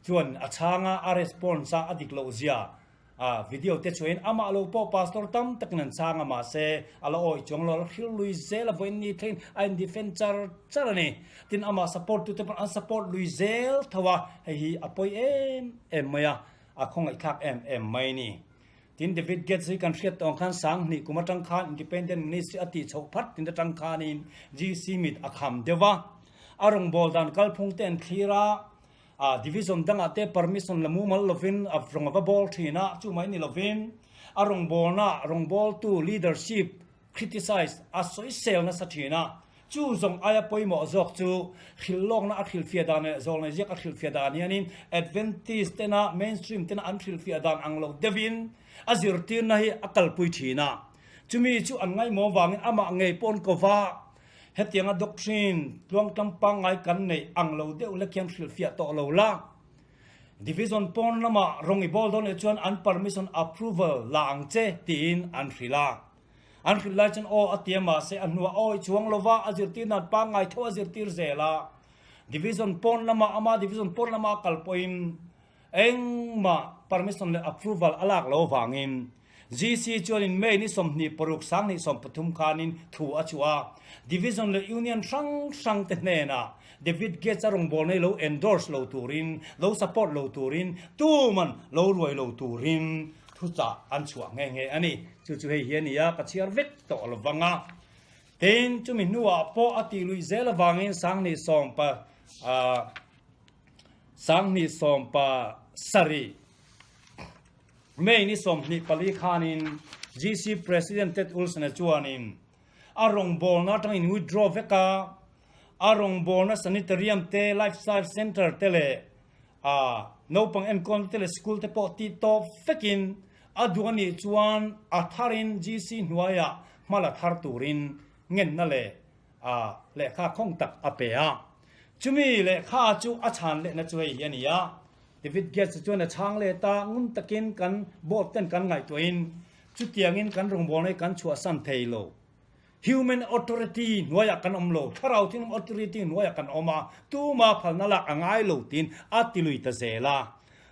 chuan a chhang a, a response a, a dik loh zia a video te chuain amah lo pawh pastor tam takin an chhang a mahse a la awih chuang lo, a la hril lui zel a vawiin ni thlengin a in defend char char a ni. Tin amah support tute pawh an support lui zel tho a, hei hi a pawi em em mai a, a khawngaihthlak em em mai a ni. Tin David Gates hi kan hriat tawng khan 2000 kum atang khan Independent Ministry a tih chhoh phat tin atang khanin GC mit a kham deuh a, a rawngbâwl dan kalphung te an thlir a, a division dangah te permission la mumal lovin a rawng a va bâwl thin a, chu mai ni lovin a rawngbâwlna rawngbâwltu leadership criticize a sawisel nasa thin a, chu zawng aia pawimawh zawk chu hrilhlawkna a hrilhfiah dan leh zawlnei ziak a hrilhfiah dan hianin Adventist tena mainstream tena an hrilhfiah dan ang lo deuhin a zirtirna hi a kalpui thin a, chumi chu an ngaihmawh vangin amah ngei pawn kova Hetianga doctrine tluangtlam pangngai kan neih ang lo deuh lek hian hrilhfiah tawh lo la. Division pawn lamah rawng i bawl dawn leh chuan an permission approval la ang che tiin an hrilh a. An hrilh lai chuan aw a ti a mahse a hnuah aw i chuang lo va, a zirtir nan pangngai tho a zirtir zel a. Division pawn lamah ama division pawn lama a kal pawhin Engmah permission leh approval a lak lo avangin GC chuanin May ni 26 2013 khanin thu a chhuah a, Division leh Union hrang hrang te hnenah David Gates a rawngbâwl nei lo endorse lo turin, lo support lo turin, tuman lo ruai lo turin thuchah an chhuah nghe nghe a ni. Chu chu hei hi a ni a, ka chhiar vek tawh lo vang a. Tin, chumi hnuah pawh a tih luih zel avangin 20 sawm pa 2017 May ni 24 khanin GC President Ted Olson-a chuanin a rawngbawlna atangin withdraw vek a, a rawngbawlna sanitarium te, lifestyle centre te leh a naupang enkawlna te leh school te pawh tih tawp vekin a duh a nih chuan a tharin GC hnuaiah hma la thar turin ngenna leh a lehkha khawng tak a pe a. Chumi lehkha chu a chhan lehna chu hei hi a ni a, David Gates chuan a chhang let a, ngun takin kan board ten kan ngaihtuahin chutiangin kan rawngbawlna hi kan chhuahsan thei lo. Human authority hnuaiah kan awm lo, thlarau thinlung authority hnuaiah kan awm a, tuma phalna lak a ngai lo tiin a ti lui ta zel a.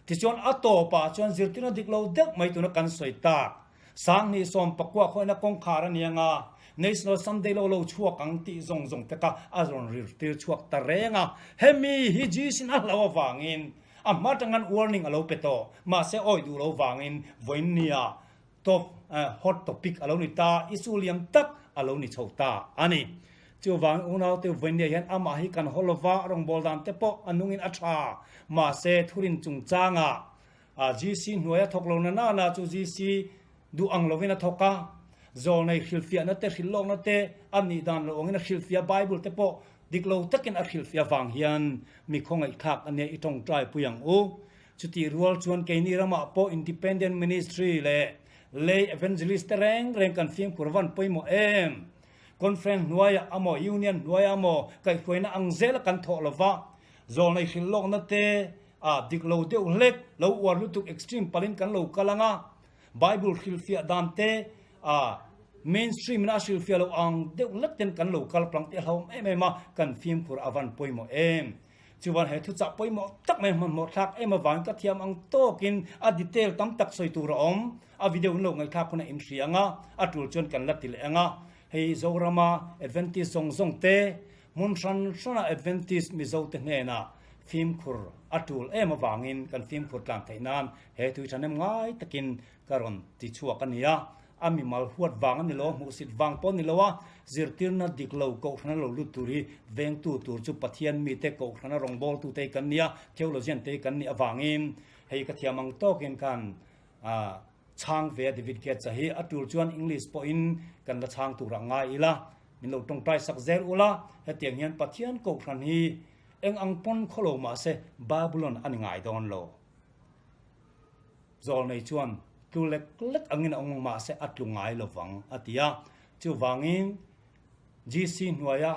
Tichuan a tawpah chuan zirtirna dik lo deuh mai tuna kan sawi tak. 2019 khawihna kawngkhar a ni anga, National Sunday lo lo chhuak ang tih zawng zawng te kha a rawn rirtir chhuak ta reng a. Hemi hi Jesus-in a hlauh avangin a hma atangin warning a lo pe tawh. Mahse awi duh lo vangin vawiin nia top hot topic a lo ni ta, issue lian tak a lo ni chho ta a ni. Chuvangin unaute vawiin nia hian amah hi kan haw lova, rawngbâwl dan te pawh a nungin a tha. Mahse thurin chungchangah A GC hnuai a thawk lo na nana chu GC duh ang lovin a thawk a, zawlnei hrilhfiahna te hrilhlawkna te a nih dan lo angin a hrilhfiah Bible te pawh dik lo takin a hrilhfiah vang hian mi khawngaihthlak a nia i tawngtai pui ang u. Chutih rual chuan keini ramah pawh Independent Ministry leh Lay Evangelist te reng reng kan fimkhur van pawimawh em? Conference hnuaiah amaw Union hnuaiah amaw kaihhruaina ang zela kan thawh lova zawlnei hrilhlawkna te A dik lo deuh hlek, lo uar lutuk extreme palin kan lo kal ang a, Bible hrilhfiah dan te a mainstream in a hrilhfiah loh ang deuh hlek ten kan lo kal plang te a hlauhawm em em a, kan fimkhur a van pawimawh em. Chuvan he thuchah pawimawh tak mai hmanhmawh thlak em avangin ka thiam ang tawkin a detail tam tak sawi tur a awm, a video in lo ngaihthlak hunah in hria ang a, a tul chuan kan la ti leh ang a, hei Zorama Adventist zawng zawng te Hmun hran hrana Adventist Mizote hnenah fimkhur a tul em avangin kan fimkhur tlang theih nan he tui thahnem ngai takin ka rawn ti chhuak a ni a. A mimal huat vang a ni lo a, hmuhsit vang pawh a ni lo a, zirtirna dik lo kohhrana lo lut tur hi vengtu tur chu Pathian mite kohhrana rawngbawltute hi kan ni a, theologian te hi kan nih avangin hei ka thiam ang tawkin khan chhang ve a David Gates-a hi a tul chuan English pawhin kan la chhang tur ah ngai ila. Min lo tawngtai sak zel ula, hetiang hian Pathian kohhran hi eng ang pawn khaw lo mah se Babylon a ni ngai dawn lo. Zawlnei chuan. Tlu lek lek angin a awm ang mahse a tlu ngai lo vang a ti a. Chuvangin GC hnuaia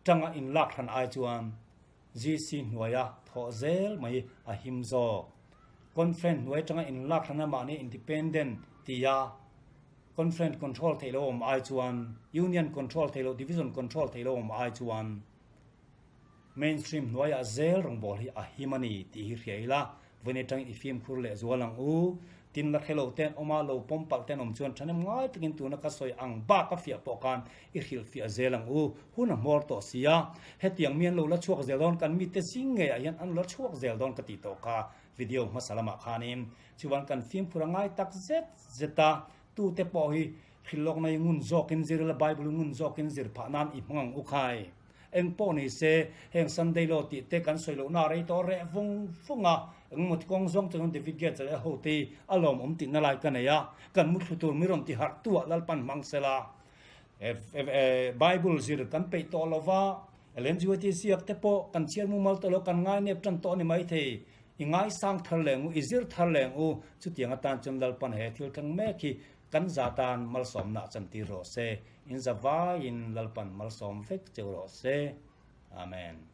tanga inlak hran ai chuan GC hnuaia thawh zel mai a him zawk. Conference hnuai tanga inlak hrana mahni independent tia conference control theih lo awm ai chuan union control theih loh division control theih lo awm ai chuan Mainstream hnuaiah zel rawngbâwl hi a him a ni tih hi hria ila, vawiin atangin i fimkhur leh zual ang u. Tin, la hre lo ten awm a, lo pawm palh ten awm chuan ṭhahnem ngai takin tuna ka sawi ang bak a fiah pawh khan i hrilhfiah zel ang u. Hun a hmawr tawh si a, hetiang mi an lo la chhuak zel dawn, kan mite zing ngeiah hian an la chhuak zel dawn ka tih tawh kha video hmasa lamah khanin. Chuan kan fimkhur a ngai tak zet zet a, tute pawh hi hrilhlawkna hi ngun zawkin zir ila, Bible ngun zawkin zir phah nan i hmang ang u khai. Eng pawh ni se, heng Sunday Law tih te kan sawi lohna a rei tawh reh vung vung a, engemaw ti kawng zawng chuan David Gates leh a hote hi a lawmawm tihna lai ka nei a, kan muthlu tur mi rawn ti harh tu ah Lalpan hmang se la. Bible zir kan peih tawh lo va, LNGYT ziak te pawh kan chhiar mumal tawh lo, kan ngainep tan tawh a ni maithei. I ngaisang thar leng u, i zir thar leng u, chutiang atan chuan Lalpan he thil thleng mek hi Kan za tan malsawmna chantir rawh se, in za vaiin Lalpan malsawm vek cheu rawh se. Amen.